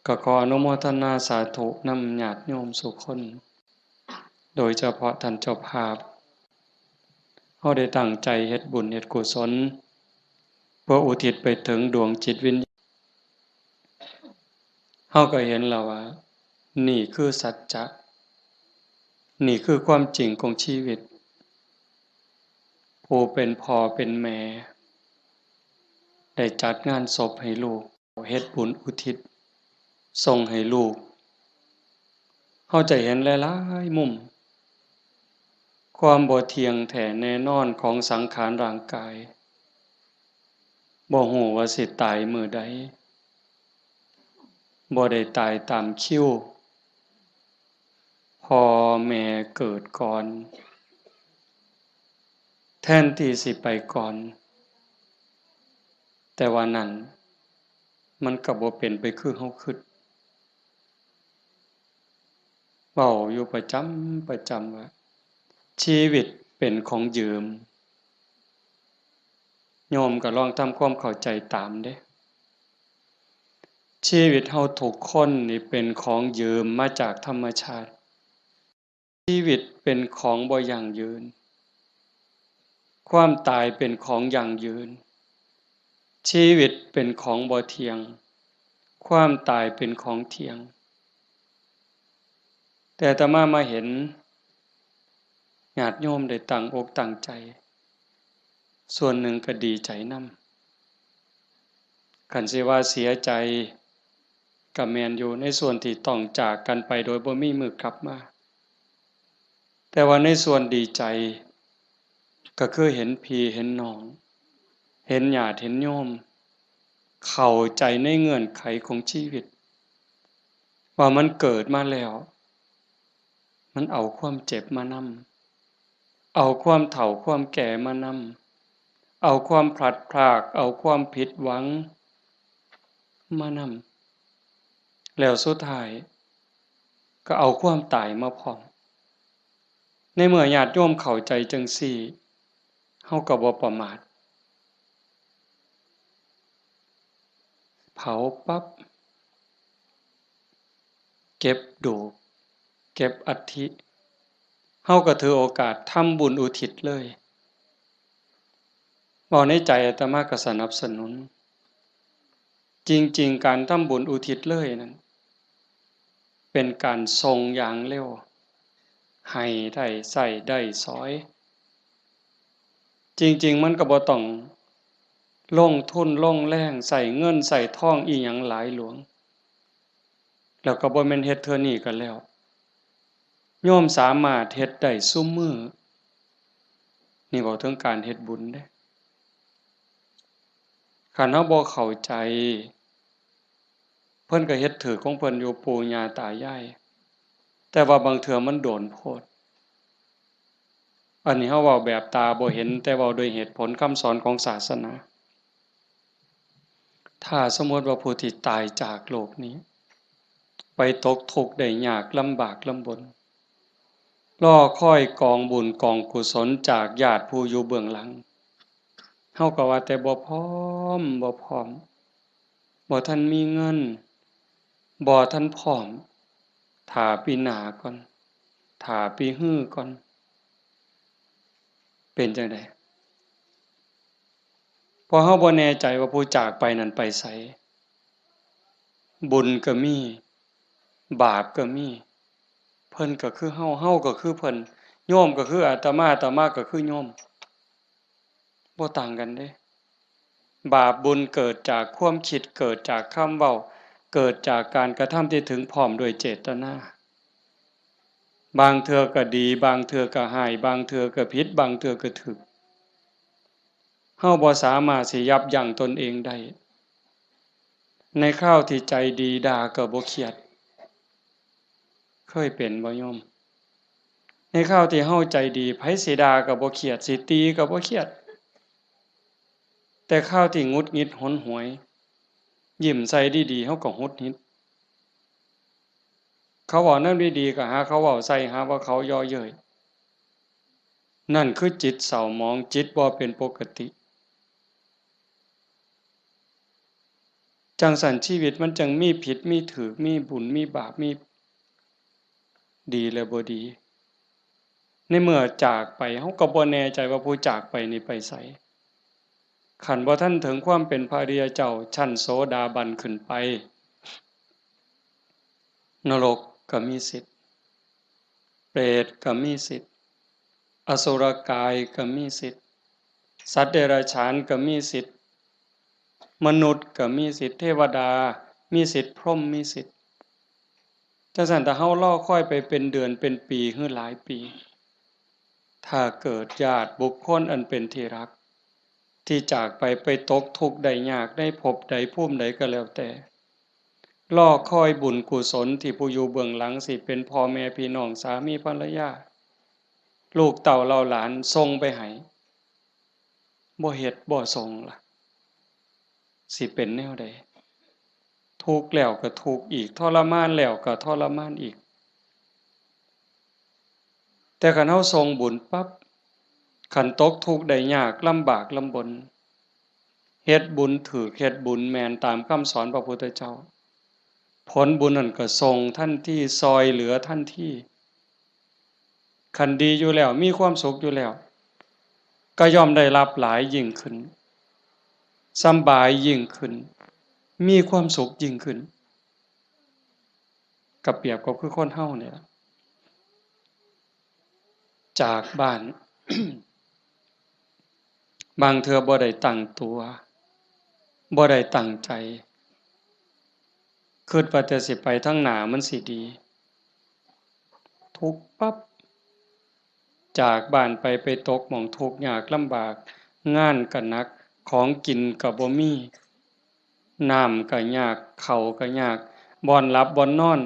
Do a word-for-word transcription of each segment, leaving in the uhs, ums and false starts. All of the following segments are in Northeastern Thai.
ก็ขออนุโมทนาสาธุนำญาติโยมสู่คน โดยเฉพาะท่านเจ้าภาพ เฮาได้ตั้งใจเฮ็ดบุญเฮ็ดกุศล เพื่ออุทิศไปถึงดวงจิตวิญญาณ เฮาก็เห็นแล้วว่า นี่คือสัจจะ นี่คือความจริงของชีวิต ผู้เป็นพ่อเป็นแม่ ได้จัดงานศพให้ลูก เฮ็ดบุญอุทิศส่งให้ลูก เฮาจะเห็นหลายๆมุม ความบ่เที่ยงแท้แน่นอนของสังขารร่างกาย บ่ฮู้ว่าสิตายมื้อใด บ่ได้ตายตามคิว พ่อแม่เกิดก่อน แทนที่สิไปก่อน แต่ว่านั่น มันก็บ่เป็นไปคือเฮาคิด เว้าอยู่ประจำประจำว่า ชีวิตเป็นของยืม โยมก็ลองทำความเข้าใจตามเด้ ชีวิตเฮาทุกคนนี่เป็นของยืมมาจากธรรมชาติ ชีวิตเป็นของบ่ยั่งยืน ความตายเป็นของยั่งยืน ชีวิตเป็นของบ่เที่ยง ความตายเป็นของเที่ยง แต่อาตมามาเห็น ญาติโยมได้ตั้งอกตั้งใจ ส่วนหนึ่งก็ดีใจนำ คันสิว่าเสียใจ ก็แม่นอยู่ในส่วนที่ต้องจากกันไปโดยบ่มีมื้อกลับมา แต่ว่าในส่วนดีใจ ก็คือเห็นพี่เห็นน้อง เห็นญาติเห็นโยม เข้าใจในเงื่อนไขของชีวิต ว่ามันเกิดมาแล้ว มันเอาความเจ็บมานำ เอาความเฒ่าความแก่มานำ เอาความพลัดพราก เอาความผิดหวังมานำ แล้วสุดท้าย ก็เอาความตายมาพร้อม ในเมื่อญาติโยมเข้าใจจั่งซี้ เฮาก็บ่ประมาท เผาปั๊บ เก็บดูก เก็บอัฐิ เฮาก็ถือโอกาสทำบุญอุทิศเลย เว้าในใจอาตมาก็สนับสนุน จริงๆ การทำบุญอุทิศเลยนั้น เป็นการส่งอย่างเร็ว ให้ได้ใช้ได้สอย จริงๆ มันก็บ่ต้องลงทุนลงแรง ใช้เงินใช้ทองอิหยังหลายหลวง แล้วก็บ่แม่นเฮ็ดเทื่อนี้ก็แล้ว โยมสามารถเฮ็ดได้ซุมื้อ นี่เว้าถึงการเฮ็ดบุญเด้ คันเฮาบ่เข้าใจ เพิ่นก็เฮ็ดถืกของเพิ่นอยู่ ปู่ย่าตายาย แต่ว่าบางเทื่อมันโดนโพด อันนี้เฮาเว้าแบบตาบ่เห็น แต่เว้าด้วยเหตุผลคำสอนของศาสนา ถ้าสมมุติว่าผู้ที่ตายจากโลกนี้ ไปตกทุกข์ได้ยากลำบากลำบน รอคอยกองบุญกองกุศลจากญาติผู้อยู่เบื้องหลัง เฮาก็ว่าแต่บ่พร้อม บ่พร้อม บ่ทันมีเงิน บ่ทันพร้อม ถ้าปีหน้าก่อน ถ้าปีฮือก่อน เป็นจั่งใด เพราะเฮาบ่แน่ใจว่าผู้จากไปนั้นไปไส บุญก็มี บาปก็มี เพิ่นก็คือเฮา เฮาก็คือเพิ่น โยมก็คืออาตมา อาตมาก็คือโยม บ่ต่างกันเด้ บาปบุญเกิดจากความคิด เกิดจากคำเว้า เกิดจากการกระทำที่ถึงพร้อมด้วยเจตนา บางเทื่อก็ดี บางเทื่อก็ร้าย บางเทื่อก็ผิด บางเทื่อก็ถูก เฮาบ่สามารถสิยับยั้งตนเองได้ ในคราวที่ใจดีด่าก็บ่เครียด เคยเป็นบ่โยม ในคราวที่เฮาใจดี ไผสิด่าก็บ่เครียด สิตีก็บ่เครียด แต่คราวที่หงุดหงิดหนหวย ยิ้มใส่ดีๆ เฮาก็หงุดหงิด เขาเว้าแนวดีๆ ก็หาเขาเว้าใส่ หาว่าเขาเยาะเย้ย นั่นคือจิตเศร้าหมอง จิตบ่เป็นปกติ จั่งซั้นชีวิตมันจั่งมีผิดมีถูก มีบุญมีบาป มีดีและบ่ดี ในเมื่อจากไป เฮาก็บ่แน่ใจว่าผู้จากไปนี่ไปไส คันบ่ทันถึงความเป็นพระอริยเจ้า ชั้นโสดาบันขึ้นไป นรกก็มีสิทธิ์ เปรตก็มีสิทธิ์ อสุรกายก็มีสิทธิ์ สัตว์เดรัจฉานก็มีสิทธิ์ มนุษย์ก็มีสิทธิ์ เทวดามีสิทธิ์ พรหมมีสิทธิ์ จั่งซั้นถ้าเฮารอคอยไปเป็นเดือนเป็นปีหรือหลายปี ถ้าเกิดญาติบุคคลอันเป็นที่รัก ที่จากไป ไปตกทุกข์ได้ยากในภพใดภูมิใดก็แล้วแต่ รอคอยบุญกุศลที่ผู้อยู่เบื้องหลังสิเป็นพ่อแม่พี่น้องสามีภรรยา ลูกเต้าเหล่าหลานส่งไปให้ บ่เฮ็ดบ่ส่งล่ะ สิเป็นแนวใด ทุกข์แล้วก็ทุกข์อีก ทรมานแล้วก็ทรมานอีก แต่คันเฮาส่งบุญปั๊บ คันตกทุกข์ได้ยากลำบากลำบน เฮ็ดบุญถูก เฮ็ดบุญแม่นตามคำสอนพระพุทธเจ้า ผลบุญนั่นก็ส่งทันที ซ่อยเหลือทันที คันดีอยู่แล้ว มีความสุขอยู่แล้ว ก็ย่อมได้รับหลายยิ่งขึ้น สำบายยิ่งขึ้น มีความสุขยิ่งขึ้น ก็เปรียบก็คือคนเฮานี่ล่ะ จากบ้าน บางเทื่อบ่ได้ตั้งตัว บ่ได้ตั้งใจ คิดว่าแต่สิไปทางหน้ามันสิดี ทุกข์ปั๊บ จากบ้านไป ไปตกหม่องทุกข์ยากลำบาก งานก็หนัก ของกินก็บ่มี น้ำก็ยาก ข้าวก็ยาก บ่อนหลับบ่อนนอน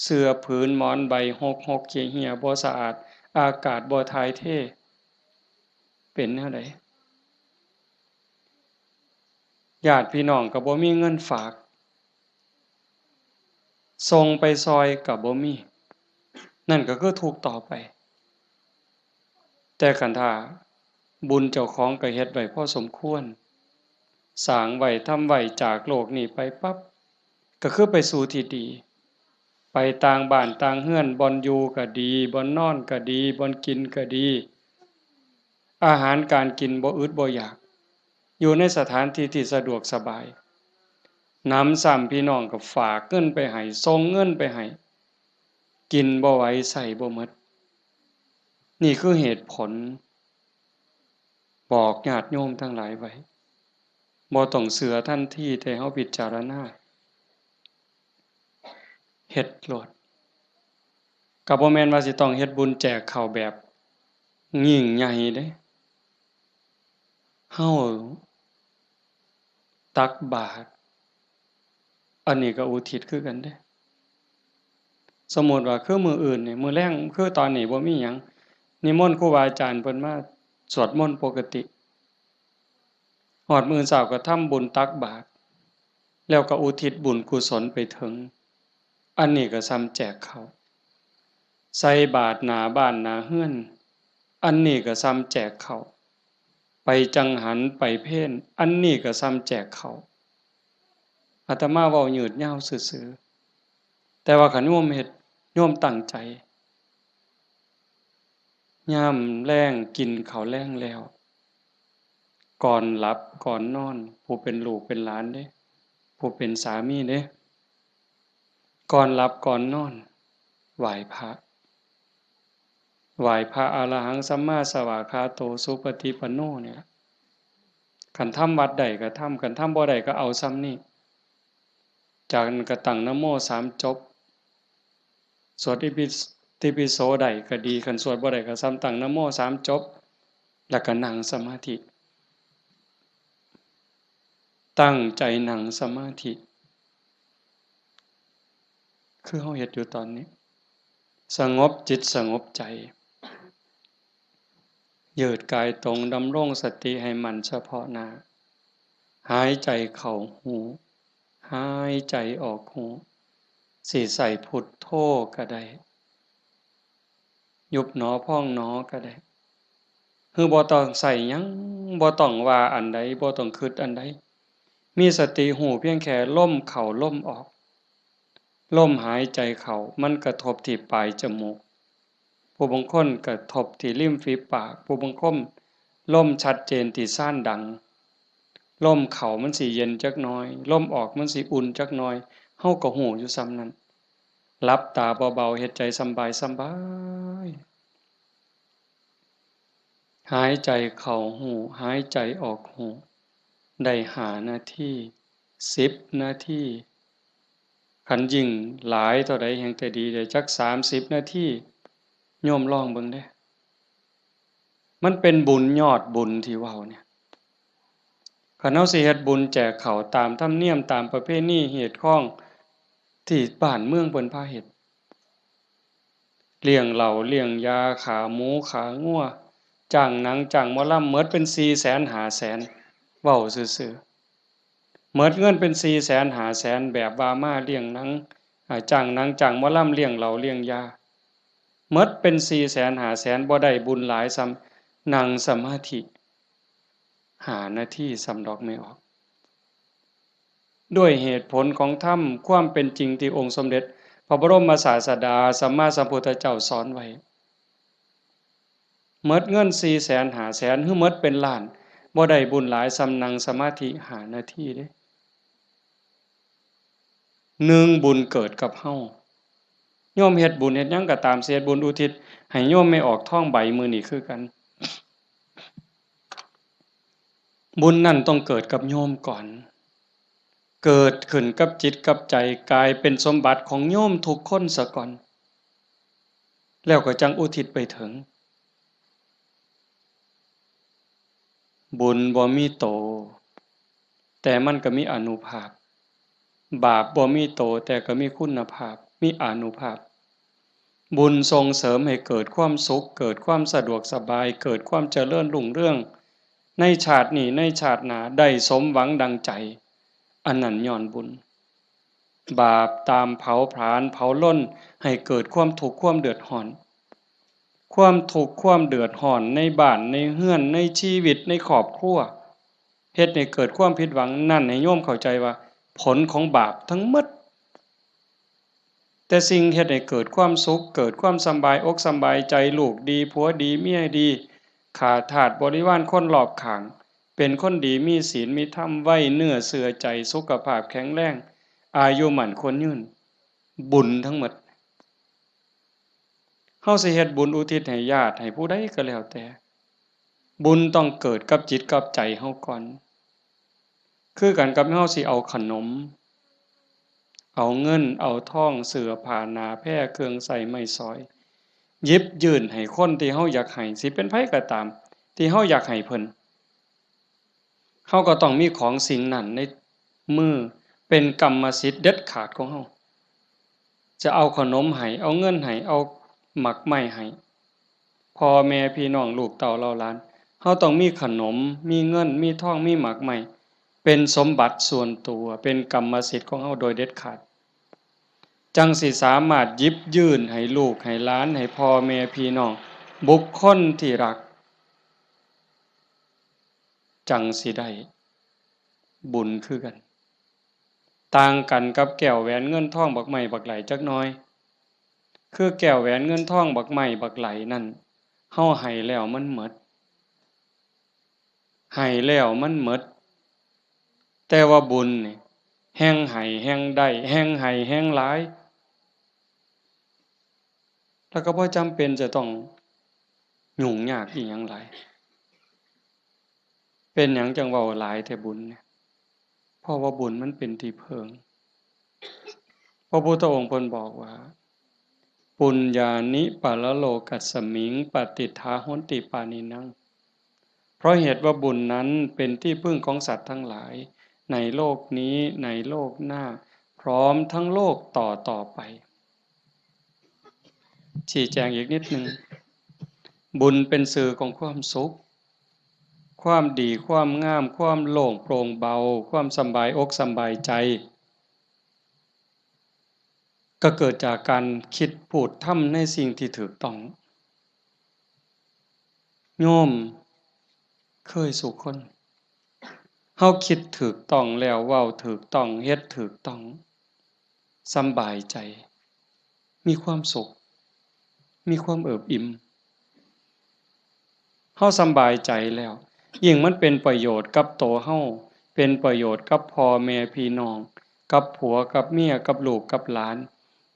เสื่อผืนหมอนใบหกหกเหี่ยเหี่ย บ่สะอาด อากาศบ่ถ่ายเท เป็นแนวใด ญาติพี่น้องก็บ่มีเงินฝาก ส่งไปซ่อยก็บ่มี นั่นก็คือทุกข์ต่อไป แต่คันถ้าบุญเจ้าของก็เฮ็ดไว้พอสมควร สร้างไว้ทำไว้ จากโลกนี้ไปปั๊บ ก็คือไปสู่ที่ดี ไปต่างบ้านต่างเฮือน บ่อนอยู่ก็ดี บ่อนนอนก็ดี บ่อนกินก็ดี อาหารการกินบ่อึดบ่อยาก อยู่ในสถานที่ที่สะดวกสบาย หนำซ้ำพี่น้องก็ฝากเงินไปให้ ส่งเงินไปให้ กินบ่ไหว ใช้บ่หมด นี่คือเหตุผล บอกญาติโยมทั้งหลายไว้ บ่ต้องเชื่อทันที แต่เฮาพิจารณา เฮ็ดโลด ก็บ่แม่นว่าสิต้องเฮ็ดบุญแจกข้าวแบบยิ่งใหญ่เด้ เฮาตักบาตร อันนี้ก็อุทิศคือกันเด้ สมมุติว่าคือมื้ออื่นนี่ มื้อแลง คือตอนนี้บ่มีหยัง นิมนต์ครูบาอาจารย์เพิ่นมาสวดมนต์ปกติ ฮอดมื้อเช้าก็ทำบุญตักบาตร แล้วก็อุทิศบุญกุศลไปถึง อันนี้ก็ส่ำแจกข้าว ใส่บาตรหน้าบ้านหน้าเฮือน อันนี้ก็ส่ำแจกข้าว ไปจังหัน ไปเพล อันนี้ก็ส่ำแจกข้าว อาตมาเว้ายืดยาวซื่อๆ แต่ว่าคันโยมเฮ็ด โยมตั้งใจ ยามแลงกินข้าวแลงแล้ว ก่อนหลับก่อนนอน ผู้เป็นลูกเป็นหลานเด้ ผู้เป็นสามีเด้ ก่อนหลับก่อนนอน ไหว้พระ ไหว้พระ อะระหังสัมมาสวากขาโต สุปฏิปันโน นี่ล่ะ คันทำวัดได้ก็ทำ คันทำบ่ได้ก็เอาส่ำนี้ จากนั้นก็ตั้งนะโมสามจบ สวดอิปิ ติปิโสได้ก็ดี คันสวดบ่ได้ก็ส่ำตั้งนะโมสามจบ แล้วก็นั่งสมาธิ ตั้งใจนั่งสมาธิ คือเฮาเฮ็ดอยู่ตอนนี้ สงบจิตสงบใจ ยืดกายตรง ดำรงสติให้มั่นเฉพาะหน้า หายใจเข้าฮู้ หายใจออกฮู้ สิใช้พุทโธก็ได้ ยุบหนอพองหนอก็ได้ คือบ่ต้องใช้หยัง บ่ต้องว่าอันใด บ่ต้องคิดอันใด มีสติฮู้เพียงแค่ลมเข้าลมออก ลมหายใจเข้ามันกระทบที่ปลายจมูก ผู้บางคนกระทบที่ริมฝีปาก ผู้บางคนลมชัดเจนที่ซานดัง ลมเข้ามันสิเย็นจักหน่อย ลมออกมันสิอุ่นจักหน่อย เฮาก็ฮู้อยู่ส่ำนั้น หลับตาเบาๆ เฮ็ดใจสำบายสำบาย หายใจเข้าฮู้ หายใจออกฮู้ ได้ห้านาที สิบนาที คันยิ่งหลายเท่าใดแฮ่งแต่ดี ได้จักสามสิบนาที โยมลองเบิ่งเด้ มันเป็นบุญยอดบุญที่เว้าเนี่ย คันเฮาสิเฮ็ดบุญแจกข้าวตามธรรมเนียม ตามประเพณีฮีตคองที่บ้านเมืองเพิ่นพาเฮ็ด เลี้ยงเหล้าเลี้ยงยา ฆ่าหมูฆ่างัว จ้างหนังจ้างหมอลำ หมดเป็นสี่แสนห้าแสน เว้าซื่อๆ หมดเงินเป็นสี่แสนห้าแสน แบบว่ามาเลี้ยงหนัง อ่า จ้างหนังจ้างหมอลำ เลี้ยงเหล้าเลี้ยงยา หมดเป็นสี่แสนห้าแสน บ่ได้บุญหลายส่ำนั่งสมาธิห้านาทีส่ำดอกแม่ออก ด้วยเหตุผลของธรรม ความเป็นจริงที่องค์สมเด็จพระบรมศาสดาสัมมาสัมพุทธเจ้าสอนไว้ หมดเงินสี่แสนห้าแสน หรือหมดเป็นล้าน บ่ได้บุญหลายส่ำนั่งสมาธิห้านาทีเด้ หนึ่ง บุญเกิดกับเฮา โยมเฮ็ดบุญเฮ็ดหยังก็ตาม สิเฮ็ดบุญอุทิศให้โยมแม่ออกทองใบมื้อนี้คือกัน บุญนั่นต้องเกิดกับโยมก่อน เกิดขึ้นกับจิตกับใจ กลายเป็นสมบัติของโยมทุกคนซะก่อน แล้วก็จั่งอุทิศไปถึง บุญบ่มีโต แต่มันก็มีอานุภาพ บาปบ่มีโต แต่ก็มีคุณภาพ มีอานุภาพ บุญส่งเสริมให้เกิดความสุข เกิดความสะดวกสบาย เกิดความเจริญรุ่งเรือง ในชาตินี้ ในชาติหน้า ได้สมหวังดังใจ อันนั้นย้อนบุญ บาปตามเผาผลาญเผาลน ให้เกิดความทุกข์ความเดือดร้อน ความทุกข์ความเดือดร้อนในบ้านในเฮือน ในชีวิต ในครอบครัว เฮ็ดให้เกิดความผิดหวัง นั่นให้โยมเข้าใจว่าผลของบาปทั้งหมด แต่สิ่งเฮ็ดให้เกิดความสุข เกิดความสำบายอกสำบายใจ ลูกดี ผัวดี เมียดี ข้าทาสบริวารคนรอบข้าง เป็นคนดี มีศีล มีธรรม ไว้เนื้อเชื่อใจ สุขภาพแข็งแรง อายุมั่นขวัญยืน บุญทั้งหมด เฮาสิเฮ็ดบุญอุทิศให้ญาติ ให้ผู้ใดก็แล้วแต่ บุญต้องเกิดกับจิตกับใจเฮาก่อน คือกันกับเฮาสิเอาขนม เอาเงิน เอาทอง เสื้อผ้า หน้าแพร เครื่องใช้ไม้สอย หยิบยื่นให้คนที่เฮาอยากให้ สิเป็นไผก็ตาม ที่เฮาอยากให้เพิ่น เฮาก็ต้องมีของสิ่งนั้นในมือ เป็นกรรมสิทธิ์เด็ดขาดของเฮา จะเอาขนมให้ เอาเงินให้ เอาหมากไม้ให้ พ่อแม่พี่น้องลูกเต้าเหล่าหลาน เฮาต้องมีขนม มีเงิน มีทอง มีหมากไม้ เป็นสมบัติส่วนตัว เป็นกรรมสิทธิ์ของเฮาโดยเด็ดขาด จั่งสิสามารถหยิบยื่นให้ลูกให้หลาน ให้พ่อแม่พี่น้อง บุคคลที่รัก จั่งสิได้บุญคือกัน ต่างกันกับแก้วแหวนเงินทองบักไม้บักไหลจักหน่อย คือแก้วแหวนเงินทองบักไม้บักไหลนั่น เฮาให้แล้วมันหมด ให้แล้วมันหมด แต่ว่าบุญนี่ แฮ่งให้แฮ่งได้ แฮ่งให้แฮ่งหลาย แล้วก็บ่จำเป็นจะต้องยุ่งยากอิหยังหลาย เป็นหยังจั่งเว้าหลายแท้บุญเนี่ย เพราะว่าบุญมันเป็นที่เพิ่ง พระพุทธองค์เพิ่นบอกว่า ปุญญานิปรโลกัสมิง ปฏิฏฐาโหนติปาณินัง เพราะเหตุว่าบุญนั้นเป็นที่พึ่งของสัตว์ทั้งหลาย ในโลกนี้ ในโลกหน้า พร้อมทั้งโลกต่อต่อไป ชี้แจงอีกนิดหนึ่ง บุญเป็นสื่อของความสุข ความดี ความงาม ความโล่งโปร่งเบา ความสำบายอกสำบายใจ ก็เกิดจากการคิดพูดทำในสิ่งที่ถูกต้อง โยมเคยสู่คน เฮาคิดถูกต้องแล้ว เว้าถูกต้อง เฮ็ดถูกต้อง สำบายใจ มีความสุข มีความเอิบอิ่ม เฮาสำบายใจแล้ว ยิ่งมันเป็นประโยชน์กับตัวเฮา เป็นประโยชน์กับพ่อแม่พี่น้อง กับผัวกับเมีย กับลูกกับหลาน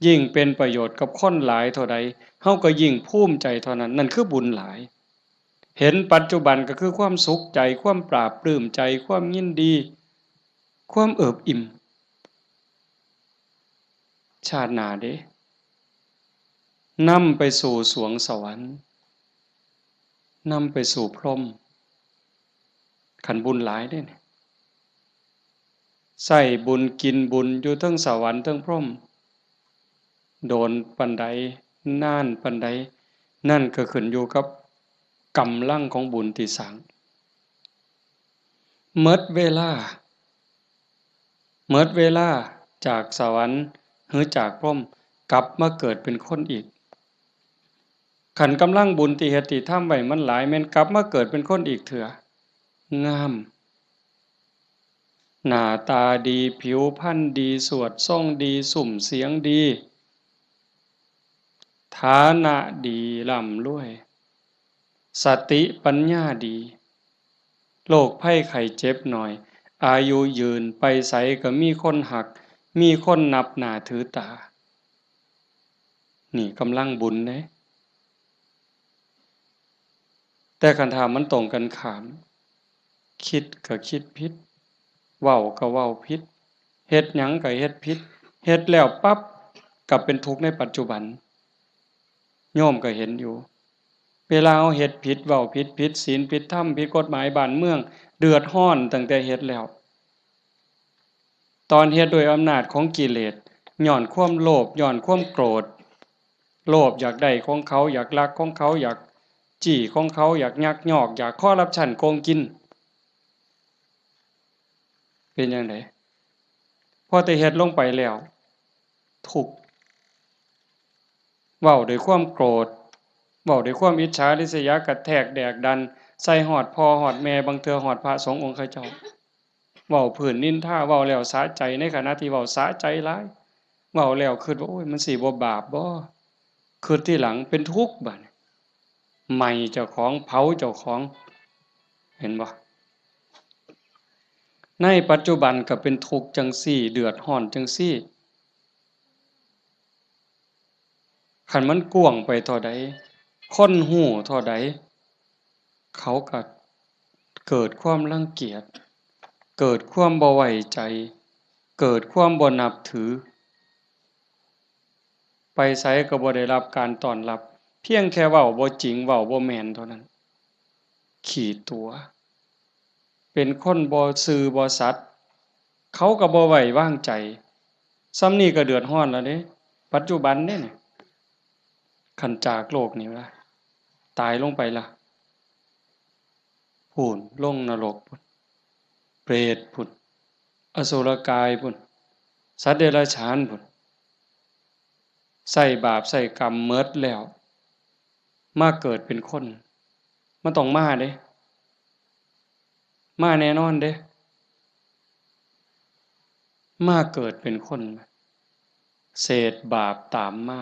ยิ่งเป็นประโยชน์กับคนหลายเท่าใด เฮาก็ยิ่งภูมิใจเท่านั้น นั่นคือบุญหลาย เห็นปัจจุบันก็คือความสุขใจ ความปลาบปลื้มใจ ความยินดี ความเอิบอิ่ม ชาติหน้าเด้ นำไปสู่สวงสวรรค์ นำไปสู่พรหม คันบุญหลายเด้เนี่ย ใช้บุญกินบุญอยู่เทิงสวรรค์เทิงพรหม โดนปานใด นานปานใด นั่นก็ขึ้นอยู่กับกำลังของบุญที่สร้าง หมดเวลา หมดเวลาจากสวรรค์หรือจากพรหม กลับมาเกิดเป็นคนอีก คันกำลังบุญที่เฮ็ดที่ทำไว้มันหลาย แม่นกลับมาเกิดเป็นคนอีกเทื่อ งาม หน้าตาดี ผิวพรรณดี สวดทรงดี ซุ่มเสียงดี ฐานะดี ร่ำรวย สติปัญญาดี โรคภัยไข้เจ็บน้อย อายุยืน ไปไสก็มีคนฮัก มีคนนับหน้าถือตา นี่กำลังบุญเด้ แต่คันถ้ามันตรงกันข้าม คิดก็คิดผิด เว้าก็เว้าผิด เฮ็ดหยังก็เฮ็ดผิด เฮ็ดแล้วปั๊บ ก็เป็นทุกข์ในปัจจุบัน โยมก็เห็นอยู่ เวลาเฮาเฮ็ดผิด เว้าผิด ผิดศีล ผิดธรรม ผิดกฎหมายบ้านเมือง เดือดร้อนตั้งแต่เฮ็ดแล้ว ตอนเฮ็ดด้วยอำนาจของกิเลส ย้อนความโลภ ย้อนความโกรธ โลภอยากได้ของเขา อยากลักของเขา อยากจี้ของเขา อยากยักยอก อยากคอร์รัปชัน โกงกิน เป็นจั่งใด พอแต่เฮ็ดลงไปแล้ว ทุกข์ เว้าด้วยความโกรธ เว้าด้วยความอิจฉาริษยา กระแทกแดกดัน ใส่ฮอดพ่อฮอดแม่ บางเทื่อฮอดพระสงฆ์องค์เขาเจ้า เว้าพื้นนินทา เว้าแล้วสะใจ ในขณะที่เว้าสะใจหลาย เว้าแล้วคิดว่า โอ้ย มันสิบ่บาปบ่ คิดทีหลังเป็นทุกข์บัดนี้ ไหม้เจ้าของ เผาเจ้าของ เห็นบ่ ในปัจจุบันก็เป็นทุกข์จั่งซี้ เดือดร้อนจั่งซี้ คันมันกว้างไปเท่าใด คนฮู้เท่าใด เขาก็เกิดความรังเกียจ เกิดความบ่ไว้ใจ เกิดความบ่นับถือ ไปไสก็บ่ได้รับการต้อนรับ เพียงแค่เว้าบ่จริง เว้าบ่แม่นเท่านั้น ขี้ตั๋ว เป็นคนบ่ซื่อบ่สัตย์ เขาก็บ่ไว้วางใจ ส่ำนี้ก็เดือดร้อนแล้วเด้ ปัจจุบันเด้นี่ คันจากโลกนี้ละ ตายลงไปละ พู้น ลงนรกพู้น เปรตพู้น อสุรกายพู้น สัตว์เดรัจฉานพู้น ใช้บาปใช้กรรมหมดแล้ว มาเกิดเป็นคน มันต้องมาเด้ มาแน่นอนเด้ มาเกิดเป็นคน เศษบาปตามมา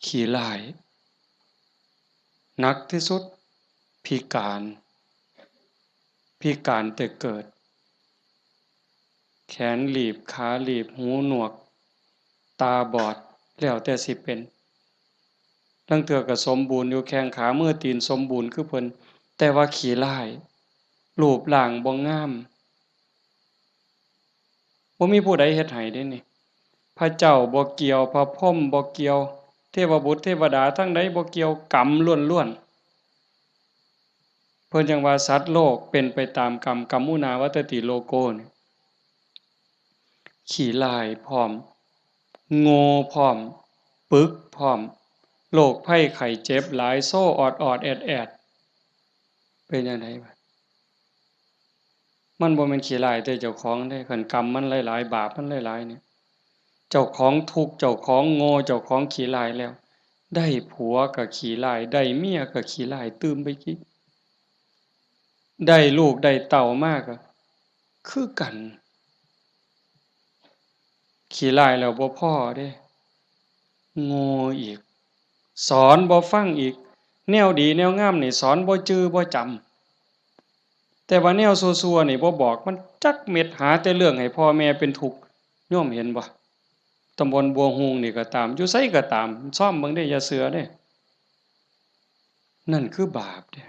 ขี้ร้าย หนักที่สุด พิการ พิการแต่เกิด แขนหลีบ ขาหลีบ หูหนวก ตาบอด แล้วแต่สิเป็น ลางเทื่อก็สมบูรณ์อยู่ แข้งขามือตีนสมบูรณ์คือเพิ่น แต่ว่าขี้ร้าย รูปร่างบ่งาม บ่มีผู้ใดเฮ็ดให้เด้นี่ พระเจ้าบ่เกี่ยว พระพรหมบ่เกี่ยว เทวบุตรเทวดาทั้งใดบ่เกี่ยว กรรมล้วนๆ เพิ่นจั่งว่าสัตว์โลกเป็นไปตามกรรม กัมมุนาวัตติโลโกนี่ ขี้ร้ายพร้อม โง่พร้อม ปึกพร้อม โรคภัยไข้เจ็บหลาย โซออดๆ แอดๆ เป็นจั่งใดวะ มันบ่แม่นขี้ร้ายแต่เจ้าของเด้ คันกรรมมันหลายๆ บาปมันหลายๆ เนี่ย เจ้าของทุกข์ เจ้าของโง่ เจ้าของขี้ร้ายแล้ว ได้ผัวก็ขี้ร้าย ได้เมียก็ขี้ร้ายตื่มไปอีก ได้ลูกได้เต้ามาก็คือกัน ขี้ร้ายแล้วบ่พอเด้ โง่อีก สอนบ่ฟังอีก แนวดีแนวงามนี่สอนบ่จื่อบ่จำ แต่ว่าแนวซั่วๆนี่บ่บอกมันจักเม็ด หาแต่เรื่องให้พ่อแม่เป็นทุกข์ โยมเห็นบ่ ตำบลบัวฮูงนี่ก็ตาม อยู่ไสก็ตาม ซ่อมเบิ่งเด้ อย่าเชื่อเด้ นั่นคือบาปเด้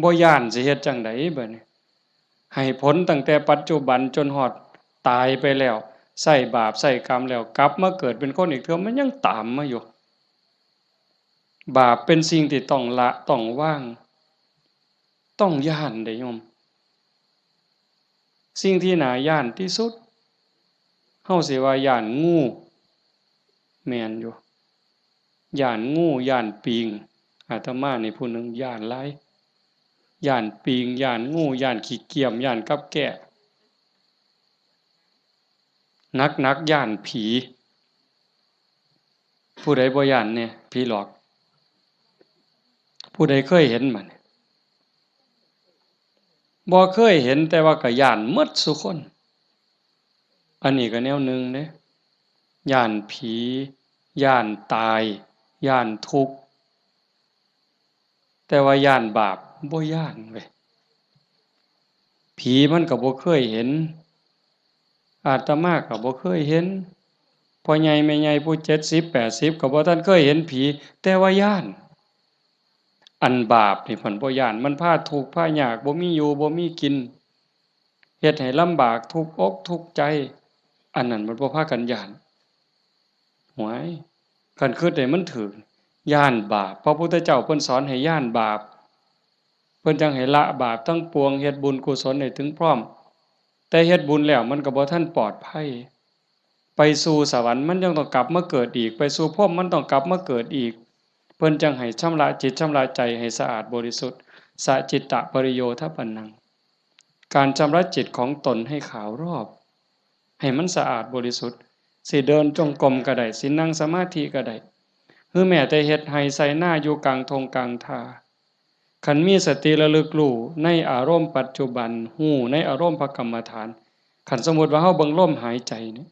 บ่ย้านสิเฮ็ดจั่งใดบัดนี้ ให้ผลตั้งแต่ปัจจุบันจนฮอดตายไปแล้ว ใช้บาปใช้กรรมแล้ว กลับมาเกิดเป็นคนอีกเทื่อ มันยังตามมาอยู่ บาปเป็นสิ่งที่ต้องละ ต้องวาง ต้องย้านเด้โยม สิ่งที่น่าย้านที่สุด เฮาสิว่าย้านงู แม่นอยู่ ย้านงู ย้านปิง อาตมานี่ผู้หนึ่งย้านหลาย ย้านปิง ย้านงู ย้านขี้เกียม ย้านกับแก้ หนักๆ ย้านผี ผู้ใดบ่ย้านแน่ ผีหลอก ผู้ใดเคยเห็นบ่นี่ บ่เคยเห็น แต่ว่าก็ย้านหมดซุคน อันนี้ก็แนวหนึ่งเด้ ย้านผี ย้านตาย ย้านทุกข์ แต่ว่าย้านบาป บ่ย้านเว้ย ผีมันก็บ่เคยเห็น อาตมาก็บ่เคยเห็น พ่อใหญ่แม่ใหญ่ผู้เจ็ดสิบแปดสิบก็บ่ทันเคยเห็นผี แต่ว่าย้าน อันบาปนี่เพิ่นบ่ย้าน มันพาทุกข์พายาก บ่มีอยู่บ่มีกิน เฮ็ดให้ลำบาก ทุกข์อกทุกข์ใจ อันนั้นมันบ่พากันย้าน หวย คันคิดให้มันถูก ย้านบาป พระพุทธเจ้าเพิ่นสอนให้ย้านบาป เพิ่นจั่งให้ละบาปทั้งปวง เฮ็ดบุญกุศลให้ถึงพร้อม แต่เฮ็ดบุญแล้วมันก็บ่ทันปลอดภัย ไปสู่สวรรค์มันยังต้องกลับมาเกิดอีก ไปสู่พรหมมันต้องกลับมาเกิดอีก เพิ่นจั่งให้ชำระจิตชำระใจให้สะอาดบริสุทธิ์ สะจิตตะปริโยทปนัง การชำระจิตของตนให้ขาวรอบ ให้มันสะอาดบริสุทธิ์ สิเดินจงกรมก็ได้ สินั่งสมาธิก็ได้ หรือแม้แต่เฮ็ดไร่ไถนาอยู่กลางท่งกลางท่า คันมีสติระลึกรู้ในอารมณ์ปัจจุบัน รู้ในอารมณ์พระกรรมฐาน คันสมมุติว่าเฮาเบิ่งลมหายใจนี่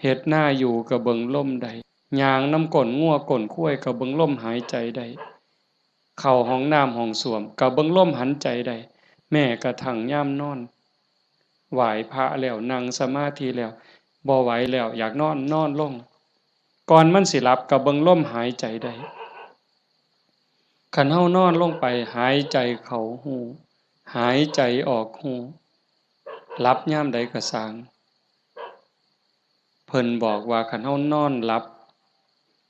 เฮ็ดนาอยู่ก็เบิ่งลมได้ ย่างนำก้นงัวก้นควายก็เบิ่งลมหายใจได้ เข้าห้องน้ำห้องส้วมก็เบิ่งลมหายใจได้ แม้กระทั่งยามนอน ไหว้พระแล้วนั่งสมาธิแล้ว บ่ไหวแล้วอยากนอนนอนลง ก่อนมันสิหลับก็เบิ่งลมหายใจได้ คันเฮานอนลงไปหายใจเข้าฮู้ หายใจออกฮู้ หลับยามใดก็ซ่าง เพิ่นบอกว่าคันเฮานอนหลับ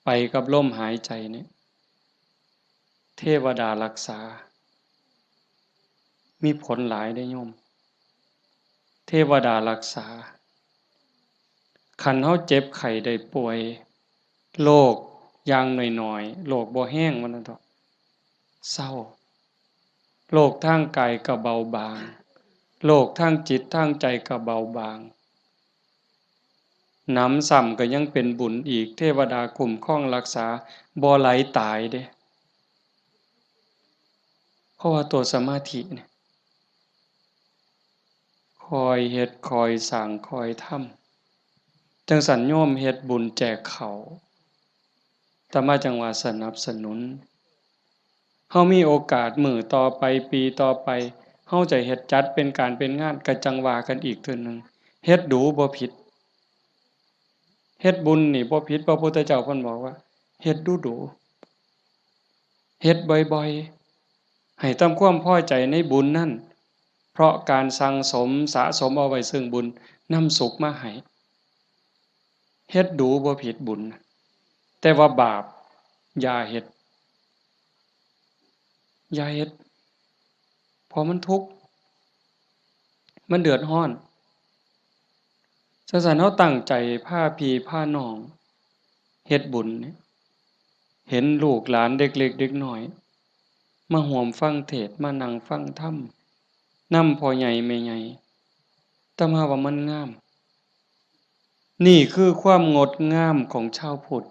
ไปกับลมหายใจเนี่ย เทวดารักษา มีผลหลายเด้โยม เทวดารักษา คันเฮาเจ็บไข้ได้ป่วย โรคอย่างน้อยๆ โรคบ่แฮงว่าซั่นเถาะ เซา โรคทางกายก็เบาบาง โรคทางจิตทางใจก็เบาบาง หนำซ้ำก็ยังเป็นบุญอีก เทวดาคุ้มครองรักษา บ่ไหลตายเด้ เพราะว่าตัวสมาธิเนี่ย คอยเฮ็ด คอยสร้าง คอยทำ จั่งซั้นโยมเฮ็ดบุญแจกข้าว อาตมาจั่งว่าสนับสนุน เฮามีโอกาสมื้อต่อไป ปีต่อไป เฮาจะเฮ็ดจัดเป็นการเป็นงาน ก็จั่งว่ากันอีกเทื่อหนึ่ง เฮ็ดดูบ่ผิด เฮ็ดบุญนี่บ่ผิด พระพุทธเจ้าเพิ่นบอกว่า เฮ็ดดูๆ เฮ็ดบ่อยๆ ให้ทำความพอใจในบุญนั้น เพราะการสั่งสมสะสมเอาไว้ซึ่งบุญนำสุขมาให้ เฮ็ดดูบ่ผิดบุญ แต่ว่าบาปอย่าเฮ็ด อย่าเฮ็ด เพราะมันทุกข์ มันเดือดร้อน จั่งซั้นเฮาตั้งใจพาพี่พาน้องเฮ็ดบุญเนี่ย เห็นลูกหลานเด็กเล็กเด็กน้อย มาร่วมฟังเทศน์ มานั่งฟังธรรม นำพ่อใหญ่แม่ใหญ่ อาตมาว่ามันงาม นี่คือความงดงามของชาวพุทธ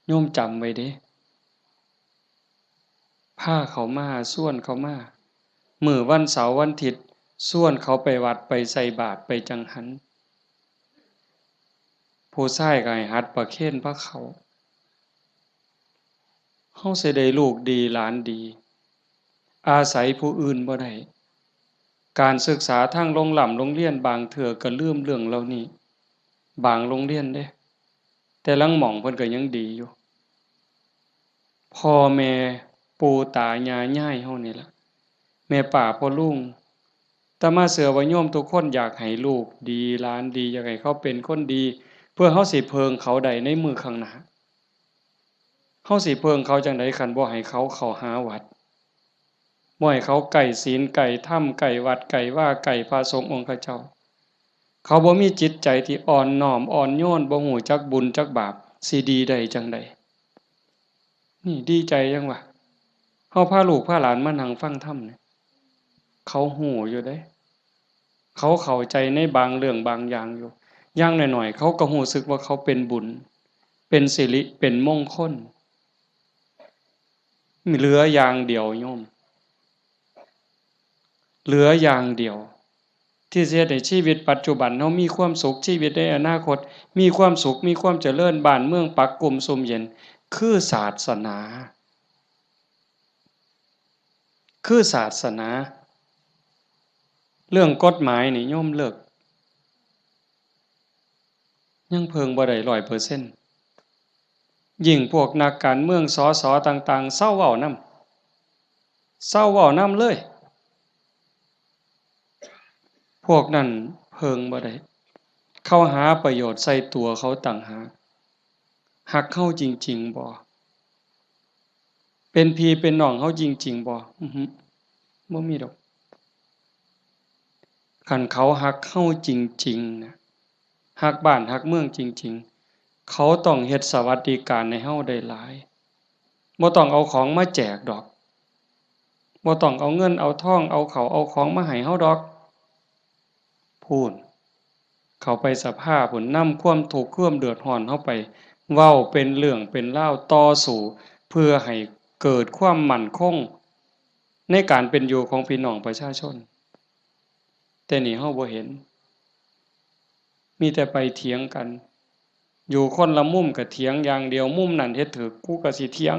โยมจำไว้เด้ พาเขามา ชวนเขามา มื้อวันเสาร์วันอาทิตย์ ชวนเขาไปวัดไปใส่บาตรไปจังหัน ผู้ชายก็ให้หัดประเคนพาเข้า เฮาสิได้ลูกดีหลานดี อาศัยผู้อื่นบ่ได้ การศึกษาทางโรงร่ำโรงเรียนบางเทื่อก็ลืมเรื่องเหล่านี้ บางโรงเรียนเด้ แต่ลางหม่องเพิ่นก็ยังดีอยู่ พ่อแม่ปู่ตายายยายเฮานี่ล่ะ แม่ป้าพ่อลุง อาตมาเชื่อว่าโยมทุกคนอยากให้ลูกดีหลานดี อยากให้เขาเป็นคนดี เพื่อเฮาสิเพิ่งเขาได้ในมื้อข้างหน้า เฮาสิเพิ่งเขาจั่งใดคันบ่ให้เขาเข้าหาวัด บ่ให้เขาใกล้ศีลใกล้ธรรมใกล้วัดใกล้วาใกล้พระสงฆ์องค์เจ้า เขาบ่มีจิตใจที่อ่อนน้อมอ่อนโยน บ่ฮู้จักบุญจักบาป สิดีได้จั่งใด นี่ดีใจจั่งวะ เฮาพาลูกพาหลานมานั่งฟังธรรมเนี่ย เขาฮู้อยู่เด้ เขาเข้าใจในบางเรื่องบางอย่างอยู่ อย่างน้อยๆ เขาก็รู้สึกว่าเขาเป็นบุญ เป็นสิริ เป็นมงคล เหลืออย่างเดียวโยม เหลืออย่างเดียว ที่สิเฮ็ดให้ชีวิตปัจจุบันเฮามีความสุข ชีวิตในอนาคตมีความสุข มีความเจริญ บ้านเมืองปักกุมซุ่มเย็น คือศาสนา คือศาสนา เรื่องกฎหมายนี่โยมเลิก ยังเพิ่งบ่ได้ร้อยเปอร์เซ็นต์ ยิ่งพวกนักการเมือง สส ต่างๆ เซาเว้านำ เซาเว้านำเลย พวกนั้นเพิ่งบ่ได้ เขาหาประโยชน์ใส่ตัวเขาต่างหาก ฮักเฮาจริงๆ บ่ เป็นพี่เป็นน้องเฮาจริงๆ บ่ อือฮึ บ่มีดอก คันเขาฮักเฮาจริงๆ นะ ฮักบ้านฮักเมืองจริงๆ เขาต้องเฮ็ดสวัสดิการให้เฮาได้หลาย บ่ต้องเอาของมาแจกดอก บ่ต้องเอาเงินเอาทอง เอาข้าวเอาของมาให้เฮาดอก พู้น เข้าไปสภาพู้น นำความทุกข์ความเดือดร้อนเฮาไป เว้าเป็นเรื่องเป็นราว ต่อสู้ เพื่อให้เกิดความมั่นคง ในการเป็นอยู่ของพี่น้องประชาชน แต่นี่เฮาบ่เห็น มีแต่ไปเถียงกัน อยู่คนละมุมก็เถียงอย่างเดียว มุมนั้นเฮ็ดถูก กูก็สิเถียง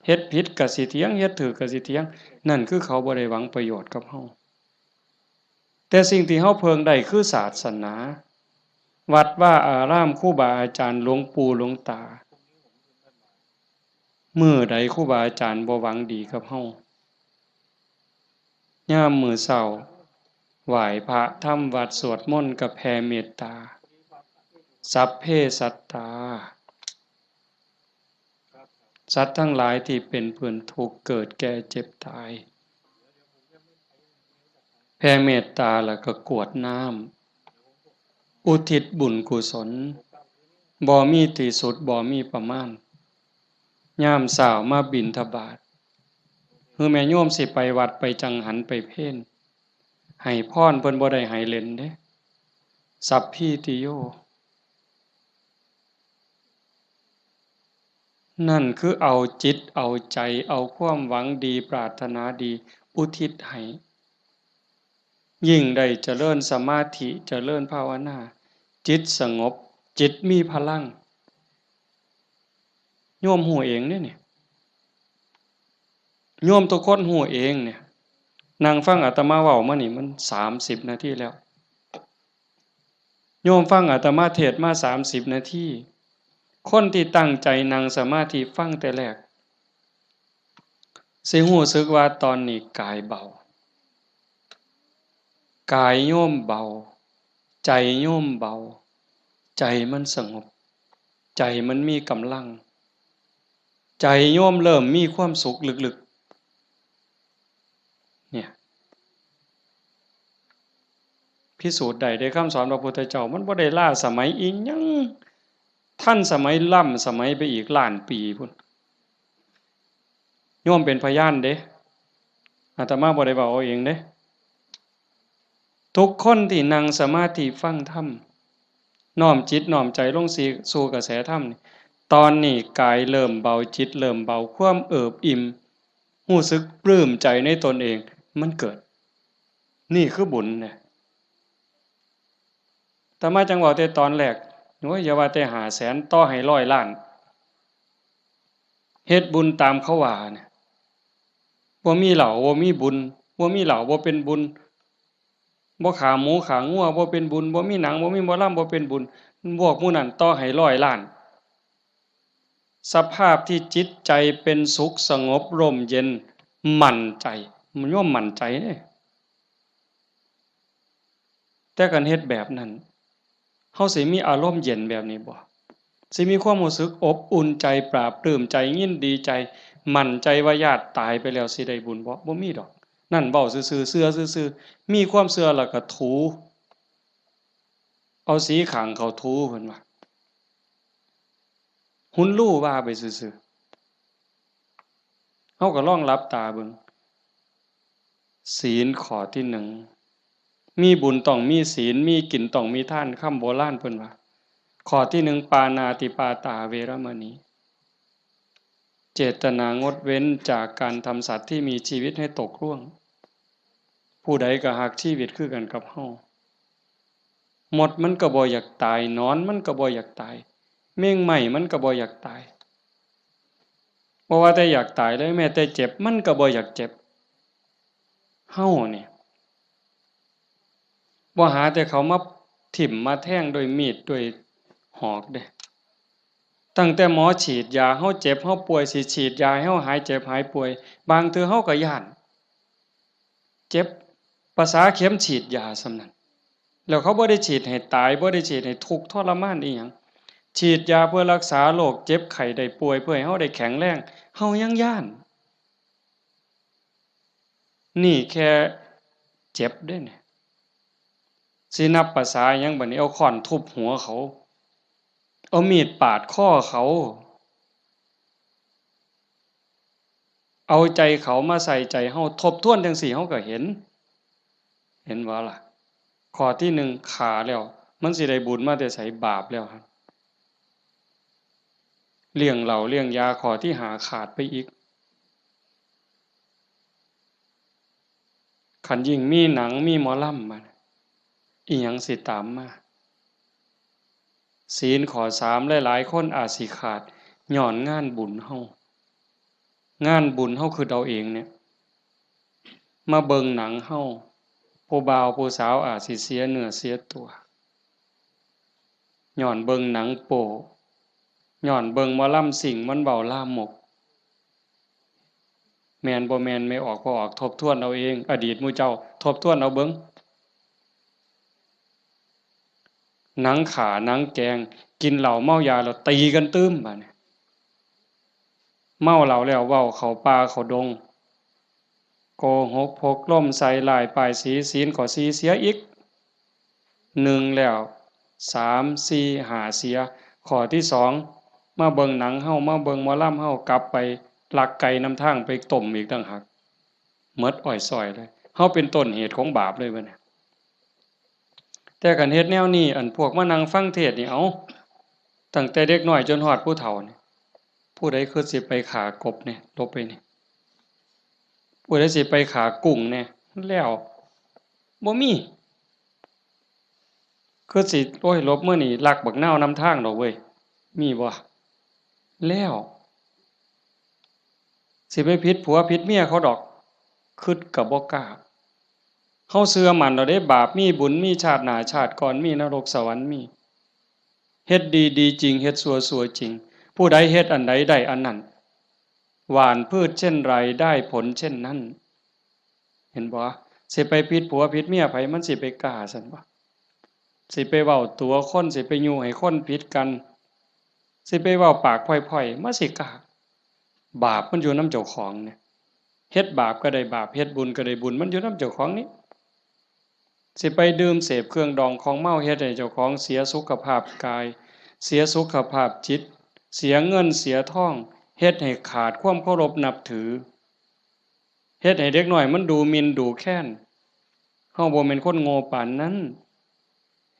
เฮ็ดผิดก็สิเถียง เฮ็ดถูกก็สิเถียง นั่นคือเขาบ่ได้หวังประโยชน์กับเฮา แต่สิ่งที่เฮาเพิ่งได้คือศาสนา วัดวาอาราม ครูบาอาจารย์ หลวงปู่หลวงตา มื้อใดครูบาอาจารย์บ่หวังดีกับเฮา ยามมื้อเช้า ไหว้พระทำวัตรสวดมนต์ก็แผ่เมตตา สัพเพสัตตา สัตว์ทั้งหลายที่เป็นเพื่อนทุกข์เกิดแก่เจ็บตาย แผ่เมตตาแล้วก็กรวดน้ำ อุทิศบุญกุศล บ่มีที่สุด บ่มีประมาณ ยามเช้ามาบิณฑบาต คือแม่โยมสิไปวัดไปจังหันไปเพล ให้พรเพิ่นบ่ได้ให้เล่นเด้ สัพพีติโย นั่นคือเอาจิตเอาใจ เอาความหวังดีปรารถนาดีอุทิศให้ ยิ่งได้เจริญสมาธิเจริญภาวนา จิตสงบ จิตมีพลัง โยมฮู้เองเด้นี่ โยมทุกคนฮู้เองเนี่ย นั่งฟังอาตมาเว้ามานี่มันสามสิบนาทีแล้ว โยมฟังอาตมาเทศน์มาสามสิบนาที คนที่ตั้งใจนั่งสมาธิฟังแต่แรก สิรู้สึกว่าตอนนี้กายเบา กายโยมเบา ใจโยมเบา ใจมันสงบ ใจมันมีกำลัง ใจโยมเริ่มมีความสุขลึกๆ เนี่ย พิสูจน์ได้เด้ คำสอนพระพุทธเจ้า มันบ่ได้ล้าสมัยอิหยัง ทันสมัยล้ำสมัยไปอีกล้านปีพุ้น โยมเป็นพยานเด้ อาตมาบ่ได้เว้าเอาเองเด้ ทุกคนที่นั่งสมาธิฟังธรรม น้อมจิตน้อมใจลงสู่กระแสธรรมนี่ ตอนนี้กายเริ่มเบา จิตเริ่มเบา ความเอิบอิ่ม รู้สึกปลื้มใจในตนเอง มันเกิด นี่คือบุญเนี่ย อาตมาจั่งเว้าแต่ตอนแรก โอ้ย อย่าว่าแต่ห้าแสน ต่อให้ร้อยล้าน เฮ็ดบุญตามเขาว่าเนี่ย บ่มีเหล้า บ่มีบุญ บ่มีเหล้า บ่เป็นบุญ บ่ฆ่าหมูฆ่างัว บ่เป็นบุญ บ่มีหนัง บ่มีหมอลำ บ่เป็นบุญ พวกหมู่นั้นต่อให้ร้อยล้าน สภาพที่จิตใจเป็นสุขสงบร่มเย็น มั่นใจ โยมมั่นใจเด้ แต่คันเฮ็ดแบบนั้น เฮาสิมีอารมณ์เย็นแบบนี้บ่ สิมีความรู้สึกอบอุ่นใจ ปลาบปลื้มใจ ยินดีใจ มั่นใจว่าญาติตายไปแล้วสิได้บุญบ่ บ่มีดอก นั่นเว้าซื่อๆ เชื่อซื่อๆ มีความเชื่อแล้วก็ถู เอาสีข้างเขาถู เพิ่นว่า หุนลู่ว่าไปซื่อๆ เฮาก็ลองหลับตาเบิ่ง ศีลข้อที่หนึ่ง มีบุญต้องมีศีล มีกินต้องมีทาน คำโบราณเพิ่นว่า ข้อที่หนึ่ง ปาณาติปาตาเวรมณี เจตนางดเว้นจากการทำสัตว์ที่มีชีวิตให้ตกร่วง ผู้ใดก็ฮักชีวิตคือกันกับเฮา มดมันก็บ่อยากตาย หนอนมันก็บ่อยากตาย แมงไม้มันก็บ่อยากตาย บ่ว่าแต่อยากตายเลย แม้แต่เจ็บมันก็บ่อยากเจ็บ เฮานี่ บ่หาแต่เขามาถิ่มมาแทงด้วยมีดด้วยหอกเด้ ตั้งแต่หมอฉีดยา เฮาเจ็บเฮาป่วย สิฉีดยาให้เฮาหายเจ็บหายป่วย บางเทื่อเฮาก็ย้าน เจ็บ ประสาเข็มฉีดยาส่ำนั้น แล้วเขาบ่ได้ฉีดให้ตาย บ่ได้ฉีดให้ทุกข์ทรมานอีหยัง ฉีดยาเพื่อรักษาโรคเจ็บไข้ได้ป่วย เพื่อให้เฮาได้แข็งแรง เฮายังย้าน นี่แค่เจ็บเด้เนี่ย สินับประสาหยังบัดนี้ เอาค้อนทุบหัวเขา เอามีดปาดคอเขา เอาใจเขามาใส่ใจเฮา ทบทวนจั่งซี้เฮาก็เห็น เห็นบ่ล่ะ ข้อที่หนึ่งฆ่าแล้ว มันสิได้บุญมาแต่ไส บาปแล้วหั่น เลี้ยงเหล้าเลี้ยงยา ข้อที่ห้าขาดไปอีก คันยิ่งมีหนังมีหมอลำมา อีหยังสิตามมา ศีลข้อสาม หลายๆ คนอาจสิขาด ย้อนงานบุญเฮา งานบุญเฮาคิดเอาเองเนี่ย มาเบิ่งหนังเฮา ผู้บ่าวผู้สาวอาจสิเสียเนื้อเสียตัว ย้อนเบิ่งหนังโป๊ ย้อนเบิ่งหมอลำซิ่งมันเว้าลามก แม่นบ่แม่น แม่ออกบ่ออก ทบทวนเอาเอง อดีตหมู่เจ้า ทบทวนเอาเบิ่ง หนังฆ่า หนังแกล้ง กินเหล้าเมายาแล้วตีกันตื่ม บาดนี้ เมาเหล้าแล้วเว้าเข้าป่าเข้าดง โกหกพกลมใส่ร้ายป้ายสี ศีลข้อสี่เสียอีก หนึ่งแล้ว สาม สี่ ห้า เสีย ข้อที่สอง มาเบิ่งหนังเฮา มาเบิ่งหมอลำเฮา กลับไปลักไก่นำทางไปต้มอีกต่างหาก หมดอ้อยซ้อยเลย เฮาเป็นต้นเหตุของบาปเลยบัดนี้ แต่คันเฮ็ดแนวนี้ อันพวกมานั่งฟังเทศน์นี่ เอ้า ตั้งแต่เด็กน้อยจนฮอดผู้เฒ่านี่ ผู้ใดคือสิไปฆ่ากบเนี่ย หลบไปนี่ ผู้ใดสิไปฆ่ากุ้งเนี่ย แล้ว บ่มี คือสิ โอ้ย หลบมื้อนี้ลักบักนาวนำทางดอกเว้ย มีบ่ แล้ว สิไปผิดผัวผิดเมียเขาดอก คิดก็บ่กล้า เฮาเชื่อมั่นแล้วเด้ บาปมีบุญมี ชาติหน้าชาติก่อนมี นรกสวรรค์มี เฮ็ดดีดีจริง เฮ็ดชั่วชั่วจริง ผู้ใดเฮ็ดอันใดได้อันนั้น หว่านพืชเช่นไรได้ผลเช่นนั้น เห็นบ่ สิไปผิดผัวผิดเมียไผ มันสิไปกล้าซั่นบ่ สิไปเว้าตั๋วคน สิไปยุให้คนผิดกัน สิไปเว้าปากพ่อยๆ มันสิกล้า บาปมันอยู่นำเจ้าของเนี่ย เฮ็ดบาปก็ได้บาป เฮ็ดบุญก็ได้บุญ มันอยู่นำเจ้าของนี่ สิไปดื่มเสพเครื่องดองของเมา เฮ็ดให้เจ้าของเสียสุขภาพกาย เสียสุขภาพจิต เสียเงินเสียทอง เฮ็ดให้ขาดความเคารพนับถือ เฮ็ดให้เด็กน้อยมันดูหมิ่นดูแคลน เฮาบ่แม่นคนโง่ปานนั้น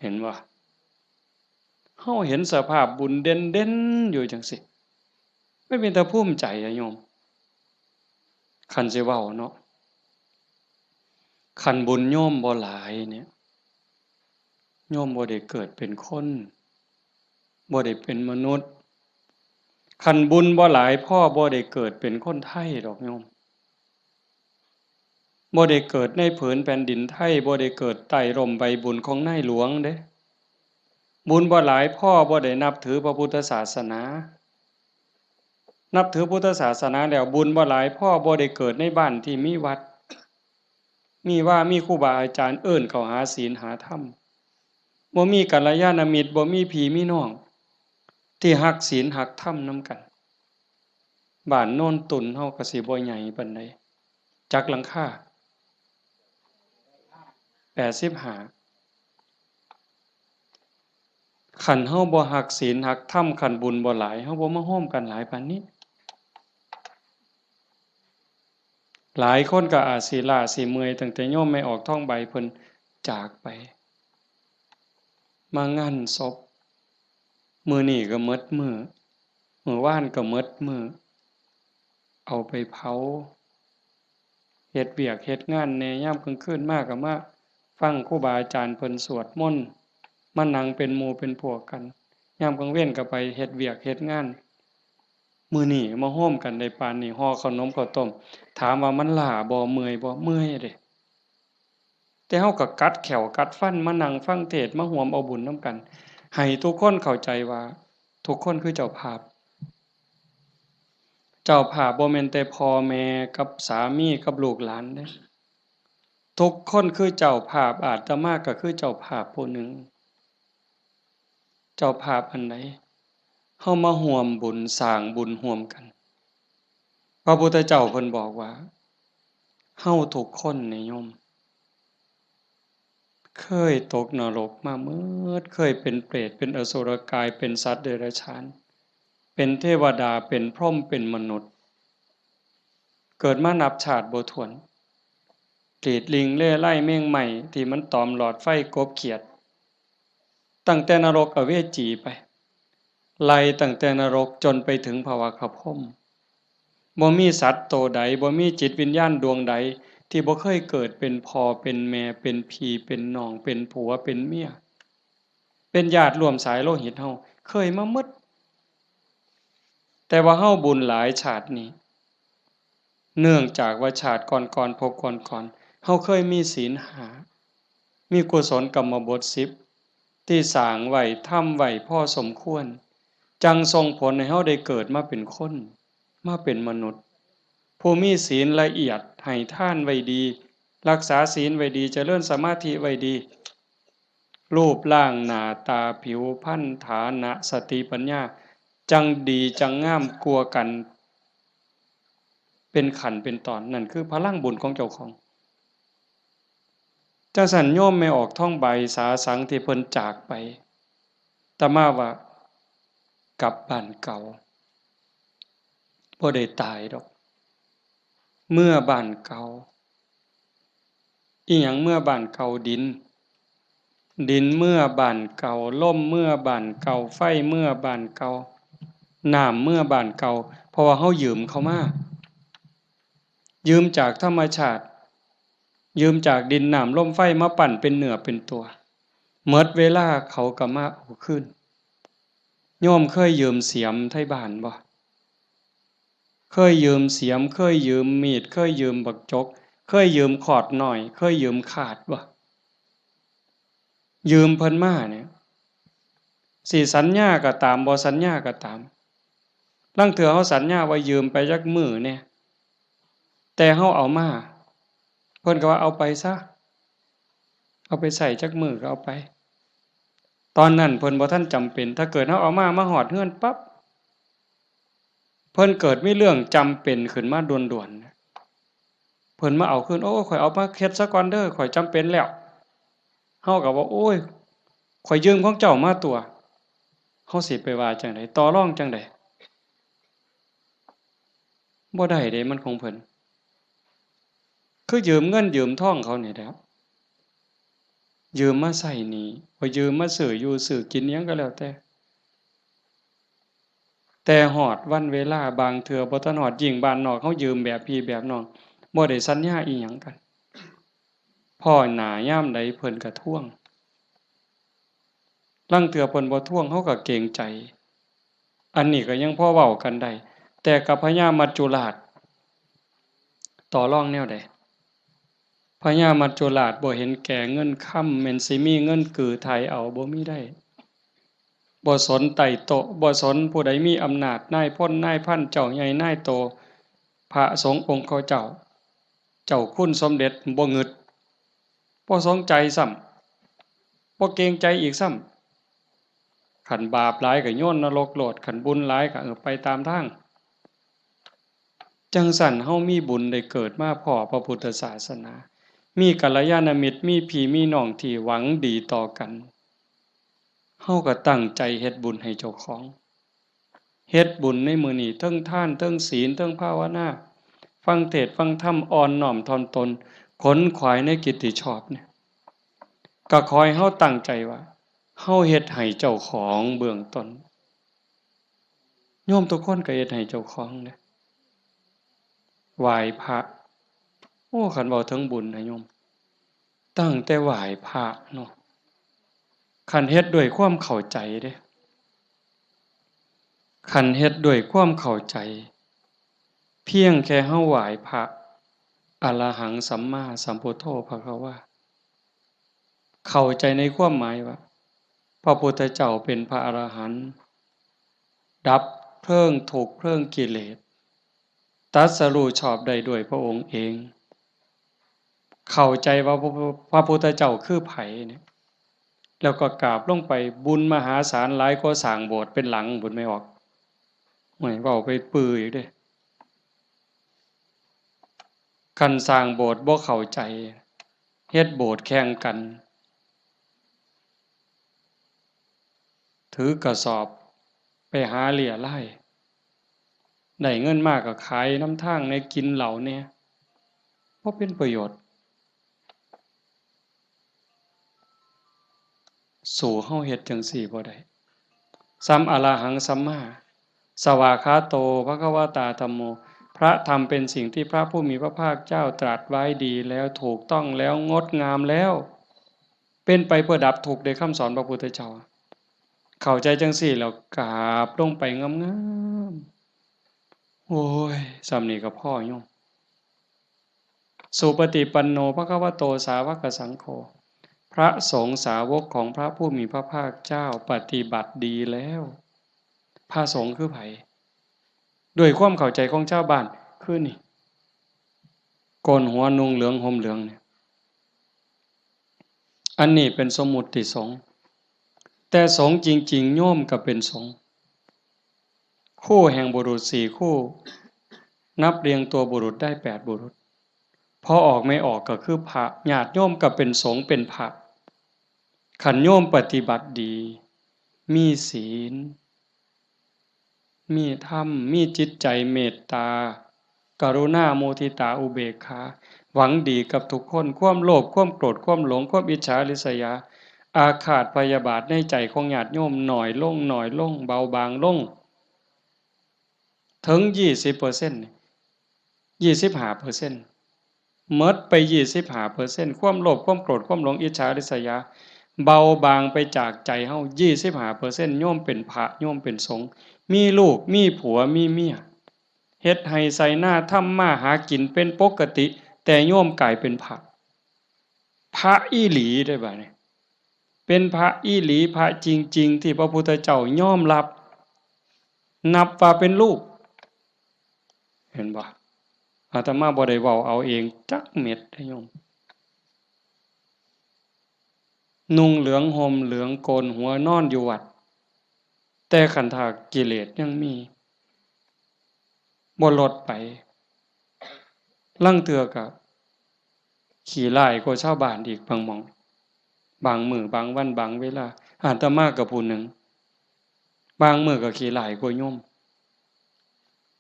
เห็นบ่ เฮาเห็นสภาพบุญเด่นๆ อยู่จั่งซี้ มันเป็นตาภูมิใจอะโยม คันสิเว้าเนาะ คันบุญโยมบ่หลายเนี่ย โยมบ่ได้เกิดเป็นคน บ่ได้เป็นมนุษย์ คันบุญบ่หลายพอบ่ได้เกิดเป็นคนไทยดอกโยม บ่ได้เกิดในผืนแผ่นดินไทย บ่ได้เกิดใต้ร่มใบบุญของนายหลวงเด้ บุญบ่หลายพอบ่ได้นับถือพระพุทธศาสนา นับถือพุทธศาสนาแล้วบุญบ่หลายพอบ่ได้เกิดในบ้านที่มีวัด มีวา มีครูบาอาจารย์เอิ้นเข้าหาศีลหาธรรม บ่มีกัลยาณมิตร บ่มีพี่มีน้อง ที่ฮักศีลฮักธรรมนำกัน บ้านโนนตุ่นเฮาก็สิบ่ใหญ่ปานใด จักหลังคา แปดสิบห้า คันเฮาบ่ฮักศีลฮักธรรม คันบุญบ่หลาย เฮาบ่มาโฮมกันหลายปานนี้ หลายคนก็อาจสิล้าสิเมื่อย ตั้งแต่โยมแม่ออกทองใบเพิ่นจากไป มางานศพ มื้อนี้ก็หมดมื้อ มื้อวานก็หมดมื้อ เอาไปเผา เฮ็ดเวียกเฮ็ดงานแหน่ ยามกลางคืนมาก็มาฟังครูบาอาจารย์เพิ่นสวดมนต์ มานั่งเป็นหมู่เป็นพวกกัน ยามกลางเว็นก็ไปเฮ็ดเวียกเฮ็ดงาน มื้อนี้มาโฮมกันได้ปานนี้ ห่อข้าวหนมข้าวต้ม ถามว่ามันล้าบ่ เมื่อยบ่ เมื่อยเด้ แต่เฮาก็กัดแข้วกัดฟันมานั่งฟังเทศน์ มาร่วมเอาบุญนำกัน ให้ทุกคนเข้าใจว่าทุกคนคือเจ้าภาพ เจ้าภาพบ่แม่นแต่พ่อแม่กับสามีกับลูกหลานเด้ ทุกคนคือเจ้าภาพ อาตมาก็คือเจ้าภาพผู้หนึ่ง เจ้าภาพอันใด เฮามาร่วมบุญสร้างบุญร่วมกัน พระพุทธเจ้าเพิ่นบอกว่า เฮาทุกคนนี่โยม เคยตกนรกมาหมด เคยเป็นเปรต เป็นอสุรกาย เป็นสัตว์เดรัจฉาน เป็นเทวดา เป็นพรหม เป็นมนุษย์ เกิดมานับชาติบ่ถ้วน กรีดลิงเล่ไล่แมงไหม้ที่มันตอมหลอดไฟกบเขียด ตั้งแต่นรกอเวจีไป ไล่ตั้งแต่นรกจนไปถึงพระวักคพรหม บ่มีสัตว์โตใด บ่มีจิตวิญญาณดวงใด ที่บ่เคยเกิดเป็นพ่อเป็นแม่ เป็นพี่เป็นน้อง เป็นผัวเป็นเมีย เป็นญาติร่วมสายโลหิตเฮา เคยมาหมด แต่ว่าเฮาบุญหลายชาตินี้ เนื่องจากว่าชาติก่อนๆ ภพก่อนๆ เฮาเคยมีศีลห้า มีกุศลกรรมบทสิบ ที่สร้างไว้ ทำไว้พอสมควร จั่งส่งผลให้เฮาได้เกิดมาเป็นคน มาเป็นมนุษย์ ผู้มีศีลละเอียด ให้ทานไว้ดี รักษาศีลไว้ดี เจริญสมาธิไว้ดี รูปร่างหน้าตา ผิวพรรณ ฐานะ สติปัญญา จั่งดีจั่งงามกว่ากัน เป็นขั้นเป็นตอน นั่นคือพลังบุญของเจ้าของ จั่งซั้นโยมแม่ออกทองใบสาสังที่เพิ่นจากไป อาตมาว่ากลับบ้านเก่า บ่ได้ตายดอก เมือบ้านเก่า อิหยังเมือบ้านเก่า ดิน ดินเมือบ้านเก่า ลมเมือบ้านเก่า ไฟเมือบ้านเก่า น้ำเมือบ้านเก่า เพราะว่าเฮายืมเขามา ยืมจากธรรมชาติ ยืมจากดินน้ำลมไฟมาปั้นเป็นเนื้อเป็นตัว หมดเวลาเขาก็มาเอาคืน โยมเคยยืมเสียมไทบ้านบ่ เคยยืมเสียม เคยยืมมีด เคยยืมบักจก เคยยืมขอดน้อย เคยยืมคาดบ่ ยืมเพิ่นมาเนี่ย สิสัญญาก็ตาม บ่สัญญาก็ตาม ลางเทื่อเฮาสัญญาว่ายืมไปจักมื้อแหน่ แต่เฮาเอามา เพิ่นก็ว่าเอาไปซะ เอาไปใช้จักมื้อก็เอาไป ตอนนั้นเพิ่นบ่ทันจำเป็น ถ้าเกิดเฮาเอามา มาฮอดเฮือนปั๊บ เพิ่นเกิดมีเรื่องจำเป็นขึ้นมาด่วนๆ เพิ่นมาเอาคืน โอ้ ข้อยเอามาเฮ็ดซะก่อนเด้อ ข้อยจำเป็นแล้ว เฮาก็ว่า โอ้ย ข้อยยืมของเจ้ามาตั่ว เฮาสิไปว่าจั่งใด ต่อรองจั่งใด บ่ได้เด้ มันของเพิ่น คือยืมเงินยืมทองเขานี่แหละ ยืมมาใช้หนี้ บ่ยืมมาซื้ออยู่ซื้อกินอิหยังก็แล้วแต่ แต่ฮอดวันเวลาบางเทื่อบ่ทันฮอด ยิ่งบ้านนอกเฮายืมแบบพี่แบบน้อง บ่ได้สัญญาอิหยังกัน พ้อหน้ายามใดเพิ่นก็ทวง ลางเทื่อเพิ่นบ่ทวงเฮาก็เกรงใจ อันนี้ก็ยังพอเว้ากันได้ แต่กับพญามัจจุราช ต่อรองแนวใด พญามัจจุราชบ่เห็นแก่เงินคำ แม่นสิมีเงินกือไถ่เอา บ่มีได้ บ่สนไต่โต๊ะ บ่สนผู้ใดมีอำนาจ นายพล นายพัน เจ้าใหญ่นายโต พระสงฆ์องค์เขาเจ้า เจ้าคุณสมเด็จบ่งึด บ่สนใจซ้ำ บ่เกรงใจอีกซ้ำ คันบาปหลายก็โยนนรกโลด คันบุญหลายก็ เออ ไปตามทาง จั่งซั้นเฮามีบุญได้เกิดมาพ้อพระพุทธศาสนา มีกัลยาณมิตร มีพี่มีน้องที่หวังดีต่อกัน เฮาก็ตั้งใจเฮ็ดบุญให้เจ้าของ เฮ็ดบุญในมื้อนี้ เทิงทาน เทิงศีล เทิงภาวนา ฟังเทศน์ฟังธรรม อ่อนน้อมถ่อมตน ขนขวายในกิตติชอบเนี่ย ก็ขอให้เฮาตั้งใจว่า เฮาเฮ็ดให้เจ้าของเบื้องต้น โยมทุกคนก็เฮ็ดให้เจ้าของเด้ ไหว้พระ โอ้ คันเว้าถึงบุญนะโยม ตั้งแต่ไหว้พระเนาะ คันเฮ็ดด้วยความเข้าใจเด้ คันเฮ็ดด้วยความเข้าใจ เพียงแค่เฮาไหว้พระ อะระหังสัมมาสัมพุทโธภะคะวา เข้าใจในความหมายว่า พระพุทธเจ้าเป็นพระอรหันต์ ดับเพลิงทุกข์เพลิงกิเลส ตรัสรู้ชอบได้ด้วยพระองค์เอง เข้าใจว่าพระ พระพุทธเจ้าคือไผเนี่ย แล้วก็กราบลงไป บุญมหาศาลหลายกว่าสร้างโบสถ์เป็นหลังพุ้น แม่ออก โอ้ย เว้าไปปื้ออีกเด้ คันสร้างโบสถ์บ่เข้าใจ เฮ็ดโบสถ์แข่งกัน ถือกระสอบไปหาเรี่ยไล่ ได้เงินมาก็ขายนำทางแหน่ กินเหล้าแหน่ บ่เป็นประโยชน์ สู้เฮาเฮ็ดจั่งซี้บ่ได้ ส่ำอะระหังสัมมา สวากขาโต ภะคะวะตา ธัมโม พระธรรมเป็นสิ่งที่พระผู้มีพระภาคเจ้าตรัสไว้ดีแล้ว ถูกต้องแล้ว งดงามแล้ว เป็นไปเพื่อดับทุกข์ ได้คำสอนพระพุทธเจ้า เข้าใจจั่งซี้แล้วกราบลงไปงามๆ โอ้ย ส่ำนี้ก็พอโยม สุปฏิปันโน ภะคะวะโต สาวกสังโฆ พระสงฆ์สาวกของพระผู้มีพระภาคเจ้าปฏิบัติดีแล้ว พระสงฆ์คือไผ ด้วยความเข้าใจของชาวบ้าน คือนี่ โกนหัวนุ่งเหลืองห่มเหลืองเนี่ย อันนี้เป็นสมมุติสงฆ์ แต่สงฆ์จริงๆ โยมก็เป็นสงฆ์ คู่แห่งบุรุษสี่คู่ นับเรียงตัวบุรุษได้แปดบุรุษ พอออกไม่ออกก็คือพระ ญาติโยมก็เป็นสงฆ์เป็นพระ คันโยมปฏิบัติดี มีศีล มีธรรม มีจิตใจเมตตา กรุณา มุทิตา อุเบกขา หวังดีกับทุกคน ความโลภ ความโกรธ ความหลง ความอิจฉาริษยา อาฆาตพยาบาทในใจของญาติโยมน้อยลง น้อยลง เบาบางลง ถึงยี่สิบเปอร์เซ็นต์ ยี่สิบห้าเปอร์เซ็นต์ หมดไปยี่สิบห้าเปอร์เซ็นต์ ความโลภ ความโกรธ ความหลง อิจฉาริษยา เบาบางไปจากใจเฮา ยี่สิบห้าเปอร์เซ็นต์ โยมเป็นพระ โยมเป็นสงฆ์ มีลูก มีผัว มีเมีย เฮ็ดไฮ่ไถนา ทำมาหากินเป็นปกติ แต่โยมกลายเป็นพระ พระอีหลีเด้บัดนี้ เป็นพระอีหลี พระจริงๆ ที่พระพุทธเจ้ายอมรับ นับว่าเป็นลูก เห็นบ่ อาตมาบ่ได้เว้าเอาเองจักเม็ดเด้โยม นุ่งเหลืองห่มเหลืองโกนหัวนอนอยู่วัด แต่คันถ้ากิเลสยังมี บ่ลดไป ลางเทื่อก็ขี้ร้ายกว่าชาวบ้านอีกบางหม่อง บางมื้อบางวันบางเวลา อาตมาก็ผู้หนึ่ง บางมื้อก็ขี้ร้ายกว่าโยม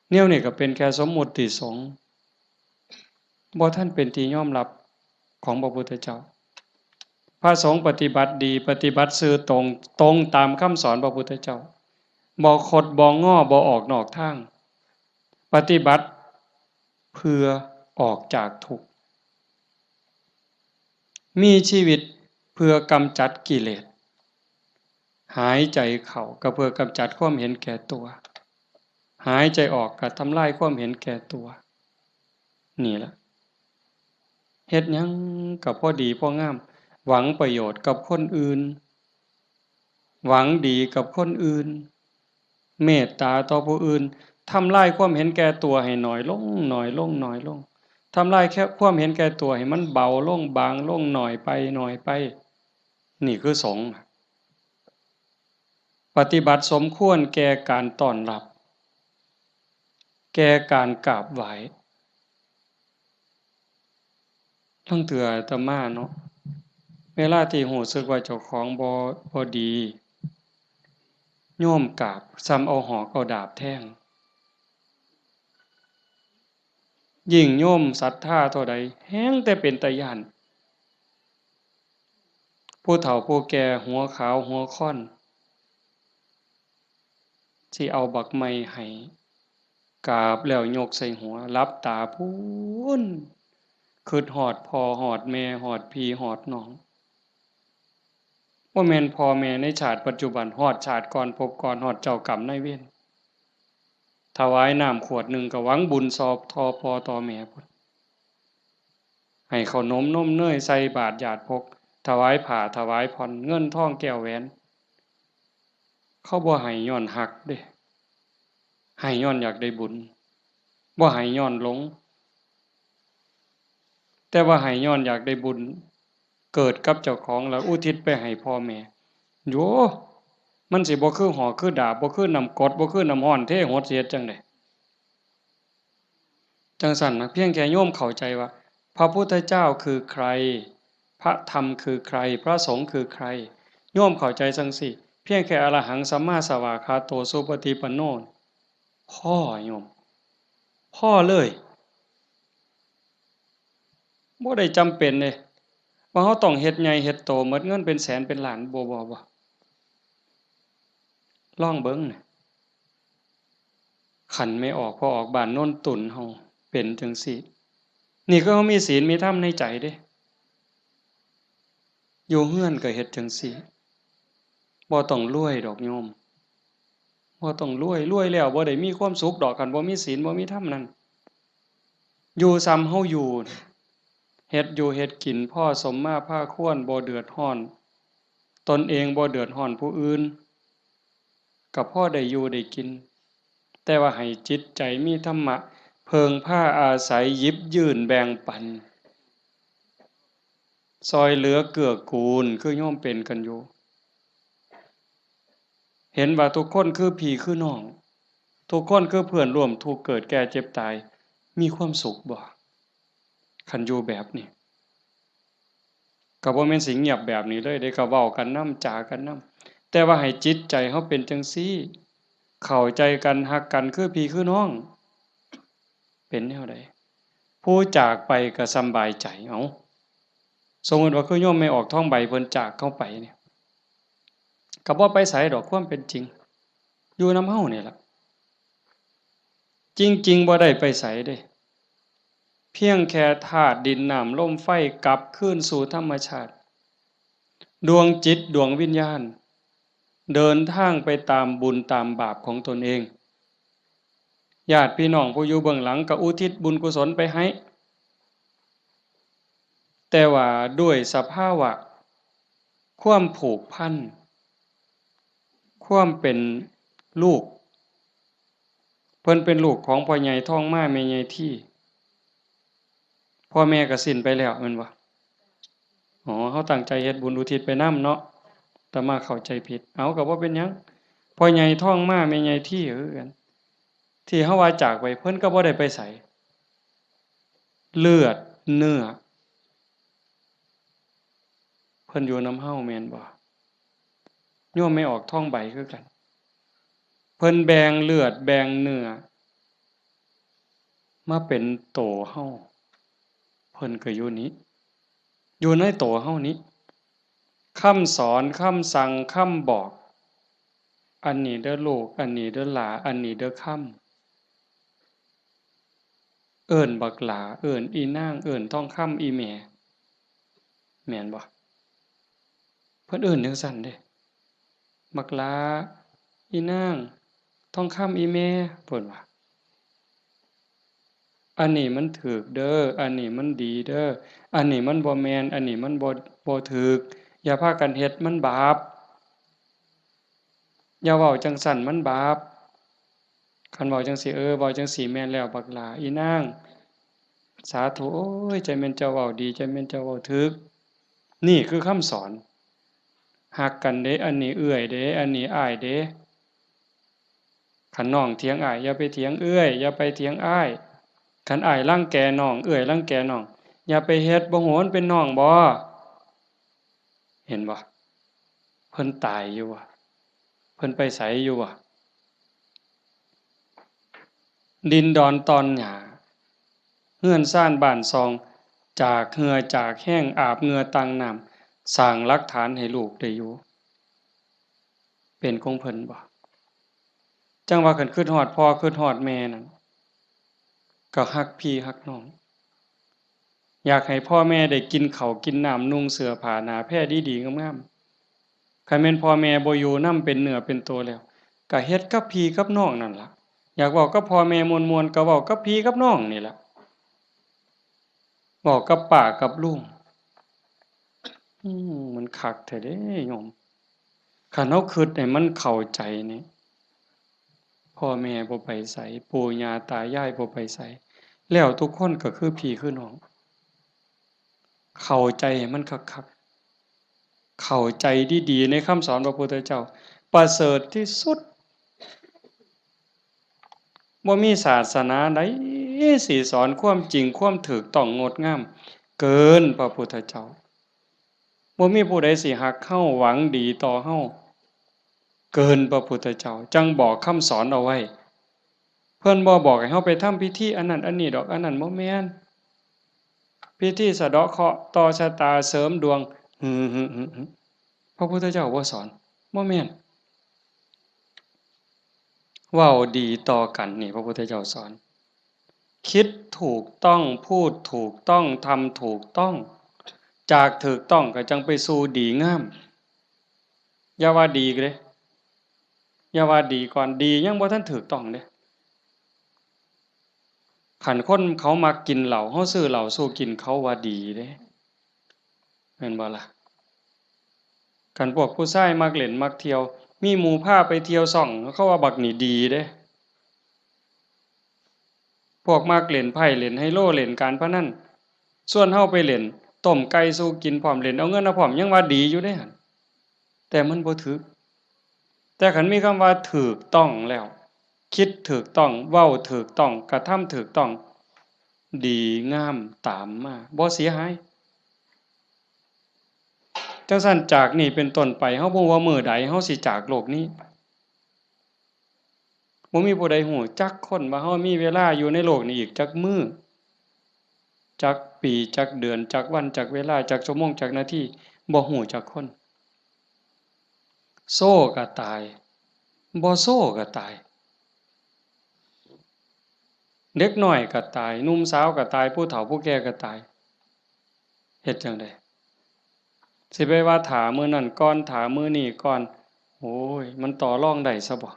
แนวนี้ก็เป็นแค่สมมุติสงฆ์ บ่ทันเป็นที่ยอมรับของพระพุทธเจ้า พระสงฆ์ปฏิบัติดี ปฏิบัติซื่อตรง ตรงตามคำสอนพระพุทธเจ้า บ่คดบ่งอ บ่ออกนอกทาง ปฏิบัติเพื่อออกจากทุกข์ มีชีวิตเพื่อกำจัดกิเลส หายใจเข้าก็เพื่อกำจัดความเห็นแก่ตัว หายใจออกก็ทำลายความเห็นแก่ตัว นี่ล่ะ เฮ็ดหยังก็พอดีพองาม หวังประโยชน์กับคนอื่น หวังดีกับคนอื่น เมตตาต่อผู้อื่น ทำลายความเห็นแก่ตัวให้น้อยลง น้อยลง น้อยลง ทำลายแค่ความเห็นแก่ตัวให้มันเบาลง บางลง น้อยไป น้อยไป นี่คือสงฆ์ ปฏิบัติสมควรแก่การต้อนรับ แก่การกราบไหว้ ลางเทื่ออาตมาเนาะ เวลาที่รู้สึกว่าเจ้าของบ่ บ่ดี โยมกราบ ส่ำเอาหอกเอาดาบแทง ยิ่งโยมศรัทธาเท่าใด แฮ่งแต่เป็นตาย้าน ผู้เฒ่าผู้แก่หัวขาวหัวค่อน สิเอาบักไม้ให้ กราบแล้วยกใส่หัว หลับตาพู้น คิดฮอดพ่อฮอดแม่ ฮอดพี่ฮอดน้อง บ่แม่นพ่อแม่ในชาติปัจจุบัน ฮอดชาติก่อนภพก่อน ฮอดเจ้ากรรมนายเวร ถวายน้ำขวดหนึ่งก็หวังบุญซอบต่อพ่อต่อแม่พุ้น ให้ข้าวนมนมเนยใส่บาตรญาติพก ถวายผ้าถวายผ่อน เงินทองแก้วแหวน เขาบ่ให้ย้อนฮักเด้ ให้ย้อนอยากได้บุญ บ่ให้ย้อนหลง แต่ว่าให้ย้อนอยากได้บุญ เกิดกับเจ้าของแล้วอุทิศไปให้พ่อแม่ โย มันสิบ่คือหอกคือดาบ บ่คือน้ำกรด บ่คือน้ำร้อนเทหด สิเฮ็ดจั่งใด จั่งซั้นนะ เพียงแค่โยมเข้าใจว่า พระพุทธเจ้าคือใคร พระธรรมคือใคร พระสงฆ์คือใคร โยมเข้าใจจั่งซี้ เพียงแค่อรหังสัมมาสวากขาโตสุปฏิปันโน พอโยม พอเลย บ่ได้จำเป็นเด้ ว่าเราต้องเฮ็ดใหญ่เฮ็ดโต หมดเงินเป็นแสนเป็นล้าน บ่ บ่ บ่ ลองเบิ่งนะ คันแม่ออกพ่อออกบ้านโนนตุ่นเฮาเป็นจั่งซี้ นี่คือเฮามีศีลมีธรรมในใจเด้ อยู่เฮือนก็เฮ็ดจั่งซี้ บ่ต้องรวยดอกโยม บ่ต้องรวย รวยแล้วบ่ได้มีความสุขดอก คันบ่มีศีลบ่มีธรรมนั่น อยู่ส่ำเฮาอยู่ เฮ็ดอยู่เฮ็ดกินพอสมมาพาควร บ่เดือดร้อน ตนเองบ่เดือดร้อนผู้อื่น ก็พอได้อยู่ได้กิน แต่ว่าให้จิตใจมีธรรมะ เพิ่งพาอาศัย หยิบยื่นแบ่งปัน ซ่อยเหลือเกื้อกูล คือโยมเป็นกันอยู่ เห็นว่าทุกคนคือพี่คือน้อง ทุกคนคือเพื่อนร่วมทุกข์เกิดแก่เจ็บตาย มีความสุขบ่ คันอยู่แบบนี้ ก็บ่แม่นสิเงียบแบบนี้เลยเด้ ก็เว้ากันนำ จ๋ากันนำ แต่ว่าให้จิตใจเฮาเป็นจั่งซี้ เข้าใจกัน ฮักกันคือพี่คือน้อง เป็นแนวใด ผู้จากไปก็สำบายใจ เอ้า สมมุติว่าคือโยมแม่ออกทองใบเพิ่นจากเฮาไปเนี่ย ก็บ่ไปไสดอก ความเป็นจริง อยู่นำเฮานี่ล่ะ จริงๆ บ่ได้ไปไสเด้ เพียงแค่ธาตุดินน้ำลมไฟกลับคืนสู่ธรรมชาติ ดวงจิตดวงวิญญาณ เดินทางไปตามบุญตามบาปของตนเอง ญาติพี่น้องผู้อยู่เบื้องหลังก็อุทิศบุญกุศลไปให้ แต่ว่าด้วยสภาวะความผูกพัน ความเป็นลูก เพิ่นเป็นลูกของพ่อใหญ่ทองมาแม่ใหญ่ที พ่อแม่ก็สิ้นไปแล้วแม่นบ่ อ๋อ เฮาตั้งใจเฮ็ดบุญอุทิศไปนำเนาะ อาตมาเข้าใจผิด เอา ก็บ่เป็นหยัง พ่อใหญ่ทองมาแม่ใหญ่ทีคือกัน ที่เฮาว่าจากไป เพิ่นก็บ่ได้ไปไส เลือดเนื้อ เพิ่นอยู่นำเฮาแม่นบ่ โยมแม่ออกทองใบคือกัน เพิ่นแบ่งเลือดแบ่งเนื้อ มาเป็นโตเฮา เพิ่นก็อยู่นี้ อยู่ในโตเฮานี้ คำสอน คำสั่ง คำบอก อันนี้เด้อลูก อันนี้เด้อหล้า อันนี้เด้อคำ เอิ้นบักหล้า เอิ้นอีนาง เอิ้นทองคำอีแม่ แม่นบ่ เพิ่นเอิ้นจั่งซั้นเด้ บักหล้า อีนาง ทองคำอีแม่ เพิ่นว่า อันนี้มันถูกเด้อ อันนี้มันดีเด้อ อันนี้มันบ่แม่น อันนี้มันบ่ บ่ถูก อย่าพากันเฮ็ด มันบาป อย่าเว้าจั่งซั้น มันบาป คันเว้าจั่งซี้ เออ เว้าจั่งซี้แม่นแล้ว บักหล้า อีนาง สาธุ โอ้ย จั่งแม่นเจ้าเว้าดี จั่งแม่นเจ้าเว้าถูก นี่คือคำสอน ฮักกันเด้ อันนี้เอื้อยเด้ อันนี้อ้ายเด้ คันน้องเถียงอ้าย อย่าไปเถียงเอื้อย อย่าไปเถียงอ้าย คันอ้ายรังแกน้อง เอื้อยรังแกน้อง อย่าไปเฮ็ด บ่ฮู้มันเป็นน้องบ่ เห็นบ่ เพิ่นตายอยู่บ่ เพิ่นไปไสอยู่บ่ ดินดอนตอนหญ้า เฮือนซานบ้านซอง จากเหื่อจากแฮง อาบเหงื่อตั้งน้ำ สร้างหลักฐานให้ลูกได้อยู่ เป็นของเพิ่นบ่ จั่งว่าคันคิดฮอดพ่อคิดฮอดแม่นั่น ก็ฮักพี่ฮักน้อง อยากให้พ่อแม่ได้กินข้าวกินน้ำ นุ่งเสื้อผ้าหน้าแพรดีๆงามๆ คันแม่นพ่อแม่บ่อยู่นำเป็นเนื้อเป็นตัวแล้ว ก็เฮ็ดกับพี่กับน้องนั่นล่ะ อยากเว้ากับพ่อแม่ม่วนๆ ก็เว้ากับพี่กับน้องนี่ล่ะ เว้ากับป้ากับลุง อืม มันคักแท้เด้โยม คันเฮาคิดให้มันเข้าใจนี่ พ่อแม่บ่ไปไส ปู่ย่าตายายบ่ไปไส แล้วทุกคนก็คือพี่คือน้อง เข้าใจให้มันคักๆ เข้าใจดีๆ ในคำสอนพระพุทธเจ้า ประเสริฐที่สุด บ่มีศาสนาใดสิสอนความจริงความถูกต้องงดงาม เกินพระพุทธเจ้า บ่มีผู้ใดสิฮักเฮา หวังดีต่อเฮา เกินพระพุทธเจ้า จั่งบอกคำสอนเอาไว้ เพิ่นบ่บอกให้เฮาไปทำพิธีอันนั้นอันนี้ดอก อันนั้นบ่แม่น พิธีสะเดาะเคราะห์ ต่อชะตา เสริมดวง หึ หึ หึ หึ พระพุทธเจ้าบ่สอน บ่แม่น เว้าดีต่อกันนี่ พระพุทธเจ้าสอน คิดถูกต้อง พูดถูกต้อง ทำถูกต้อง จากถูกต้องก็จั่งไปสู่ดีงาม อย่าว่าดีเด้ อย่าว่าดีก่อน ดียังบ่ทันถูกต้องเด้ คันคนเขามักกินเหล้า เฮาซื้อเหล้าสู่กิน เขาว่าดีเด้ แม่นบ่ล่ะ คันพวกผู้ชายมักเล่นมักเที่ยว มีหมู่พาไปเที่ยวซ่อง เขาว่าบักนี่ดีเด้ พวกมักเล่นไพ่ เล่นไฮโล เล่นการพนัน ชวนเฮาไปเล่น ต้มไก่สู่กินพร้อม เล่นเอาเงินเอาพร้อม ยังว่าดีอยู่เด้หั่น แต่มันบ่ถูก แต่คันมีคำว่าถูกต้องแล้ว คิดถูกต้อง เว้าถูกต้อง กระทำถูกต้อง ดีงามตามมา บ่เสียหาย จั่งซั้นจากนี้เป็นต้นไป เฮาบ่ฮู้ว่ามื้อใดเฮาสิจากโลกนี้ บ่มีผู้ใดฮู้จักคนว่าเฮามีเวลาอยู่ในโลกนี้อีกจักมื้อ จักปี จักเดือน จักวัน จักเวลา จักชั่วโมง จักนาที บ่ฮู้จักคน โซก็ตาย บ่โซก็ตาย เด็กน้อยก็ตาย หนุ่มสาวก็ตาย ผู้เฒ่าผู้แก่ก็ตาย เฮ็ดจั่งใด สิไปว่าถ้ามื้อนั้นก่อน ถ้ามื้อนี้ก่อน โอ้ย มันต่อรองได้ซะบ่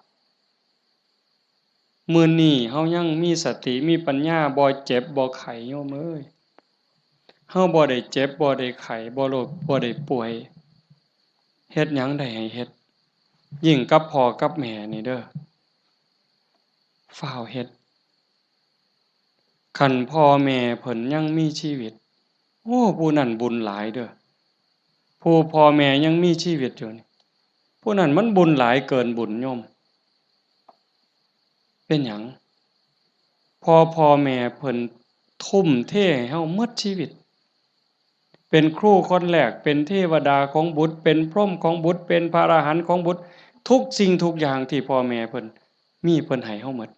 มื้อนี้เฮายังมีสติ มีปัญญา บ่เจ็บ บ่ไข้ โยมเอ้ย เฮาบ่ได้เจ็บ บ่ได้ไข้ บ่โรค บ่ได้ป่วย เฮ็ดหยังได้ให้เฮ็ด ยิ่งกับพ่อกับแม่นี่เด้อ ฟ้าวเฮ็ด คันพ่อแม่เพิ่นยังมีชีวิต โอ้ ผู้นั้นบุญหลายเด้อ ผู้พ่อแม่ยังมีชีวิตอยู่นี่ ผู้นั้นมันบุญหลายเกินบุญโยม เป็นหยัง เพราะพ่อแม่เพิ่นทุ่มเทให้เฮาหมดชีวิต เป็นครูคนแรก เป็นเทวดาของบุตร เป็นพรหมของบุตร เป็นพระอรหันต์ของบุตร ทุกสิ่งทุกอย่างที่พ่อแม่เพิ่นมี เพิ่นให้เฮาหมด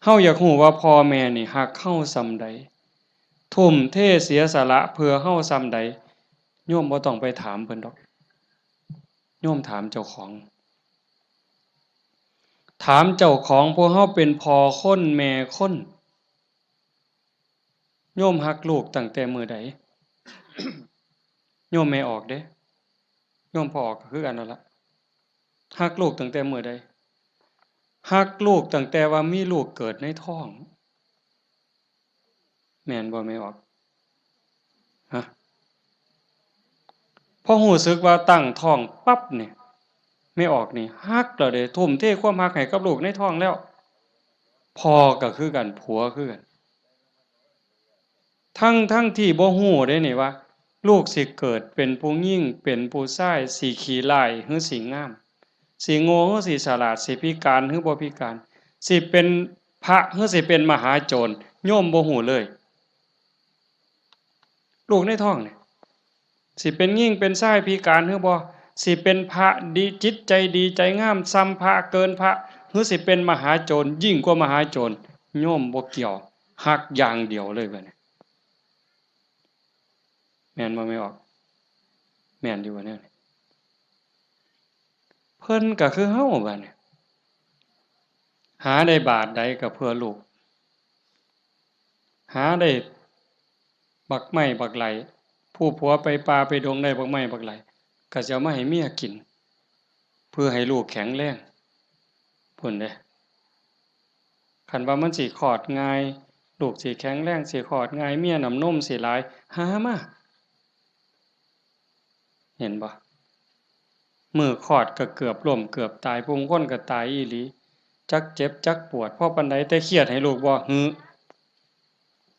เฮาอยากฮู้ว่าพ่อแม่นี่ฮักเฮาส่ำใด ทุ่มเทเสียสละเพื่อเฮาส่ำใด โยมบ่ต้องไปถามเพิ่นดอก โยมถามเจ้าของ ถามเจ้าของ พวกเฮาเป็นพ่อคนแม่คน โยมฮักลูกตั้งแต่มื้อใด โยมแม่ออกเด้ โยมพ่อออกก็คือกันนั่นละ ฮักลูกตั้งแต่มื้อใด ฮักลูกตั้งแต่ว่ามีลูกเกิดในท้อง แม่นบ่แม่ออก ฮะ พอรู้สึกว่าตั้งท้องปั๊บเนี่ย แม่ออกนี่ฮักแล้วเด้ ทุ่มเทความฮักให้กับลูกในท้องแล้ว พ่อก็คือกัน ผัวคือกัน ทั้งๆ ที่บ่รู้เด้นี่ว่า ลูกสิเกิดเป็นผู้หญิง เป็นผู้ชาย สิขี้ร้ายหรือสิงาม สิโง่หรือสิฉลาด สิพิการหรือบ่พิการ สิเป็นพระหรือสิเป็นมหาโจร โยมบ่รู้เลย ลูกในท้องนี่ สิเป็นหญิงเป็นชายพิการหรือบ่ สิเป็นพระดี จิตใจดีใจงามส่ำพระเกินพระ หรือสิเป็นมหาโจรยิ่งกว่ามหาโจร โยมบ่เกี่ยว ฮักอย่างเดียวเลยบัดนี้ แม่นบ่แม่ออก แม่นอยู่บ่แนวนี้ เพิ่นก็คือเฮาบัดนี้ หาได้บาทใดก็เพื่อลูก หาได้บักไม้บักไหล ผู้ผัวไปป่าไปดงได้บักไม้บักไหล ก็สิเอามาให้เมียกิน เพื่อให้ลูกแข็งแรง พุ้นเด้ คันว่ามันสิคลอดง่าย ลูกสิแข็งแรง สิคลอดง่าย เมียน้ำนมสิหลาย หามา เห็นบ่ มื้อคลอดก็เกือบล้มเกือบตาย ผู้บางคนก็ตายอีหลี จักเจ็บจักปวด พอปานใด แต่เครียดให้ลูกบ่ หือ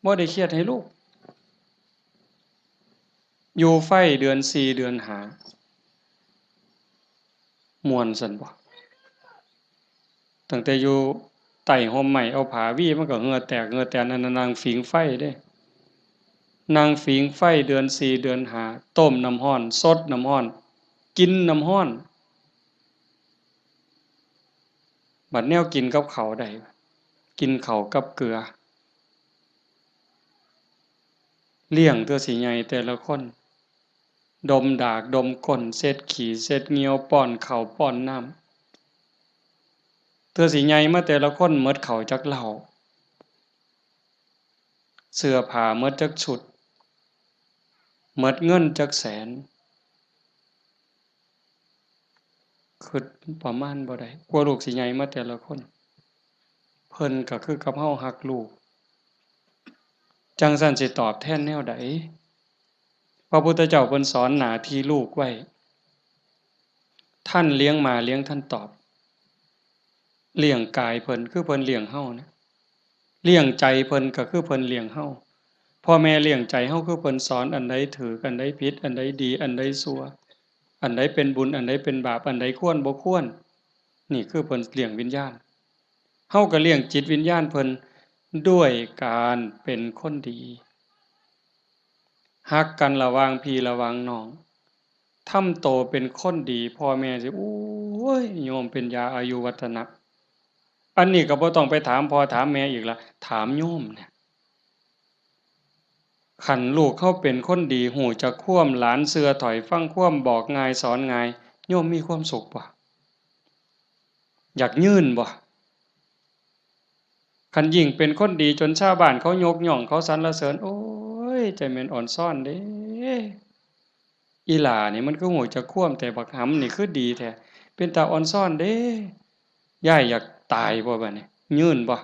บ่ได้เครียดให้ลูก อยู่ไฟเดือนสี่เดือนห้า ม่วนซั่นบ่ ตั้งแต่อยู่ใต้ฮ่มไม้เอาผ้าวี มันก็เหงื่อแตกเหงื่อแตน นั่นน่ะนั่งผิงไฟเด้ นั่งผิงไฟเดือนสี่เดือนห้า ต้มน้ำร้อน สดน้ำร้อน กินน้ำร้อน บัดแนวกินกับข้าวได้ กินข้าวกับเกลือ เลี้ยงเทื่อสิใหญ่แต่ละคน ดมดากดมก้น เช็ดขี้เช็ดเหยี่ยว ป้อนข้าวป้อนน้ำ เทื่อสิใหญ่มาแต่ละคนหมดข้าวจักเล่า เสื้อผ้าหมดจักชุด หมดเงินจักแสน คิดประมาณบ่ได้ กว่าลูกสิใหญ่มาแต่ละคน เพิ่นก็คือกับเฮาฮักลูก จั่งซั้นสิตอบแทนแนวใด พระพุทธเจ้าเพิ่นสอนหน้าที่ลูกไว้ ท่านเลี้ยงมาเลี้ยงท่านตอบ เลี้ยงกายเพิ่นคือเพิ่นเลี้ยงเฮานะ เลี้ยงใจเพิ่นก็คือเพิ่นเลี้ยงเฮา พ่อแม่เลี้ยงใจเฮาคือเพิ่นสอนอันใดถูก อันใดผิด อันใดดี อันใดชั่ว อันใดเป็นบุญ อันใดเป็นบาป อันใดควรบ่ควร นี่คือเพิ่นเลี้ยงวิญญาณ เฮาก็เลี้ยงจิตวิญญาณเพิ่นด้วยการเป็นคนดี ฮักกันระหว่างพี่ระหว่างน้อง ทำโตเป็นคนดี พ่อแม่สิ โอ้ย โยมเป็นยาอายุวัฒนะ อันนี้ก็บ่ต้องไปถามพ่อถามแม่อีกละ ถามโยมเนี่ย คันลูกเฮาเป็นคนดี ฮู้จักความ หลานเชื่อถ้อยฟังความ บอกง่ายสอนง่าย โยมมีความสุขบ่ อยากยืนบ่ คันยิ่งเป็นคนดีจนชาวบ้านเขายกย่องเขาสรรเสริญ โอ้ย ใจแม่นอ่อนซ้อนเด้ อีหล่านี่มันคือฮู้จักความ แต่บักหำนี่คือดีแท้ เป็นตาอ่อนซ้อนเด้ ยายอยากตายบ่บัดนี้ ยืนบ่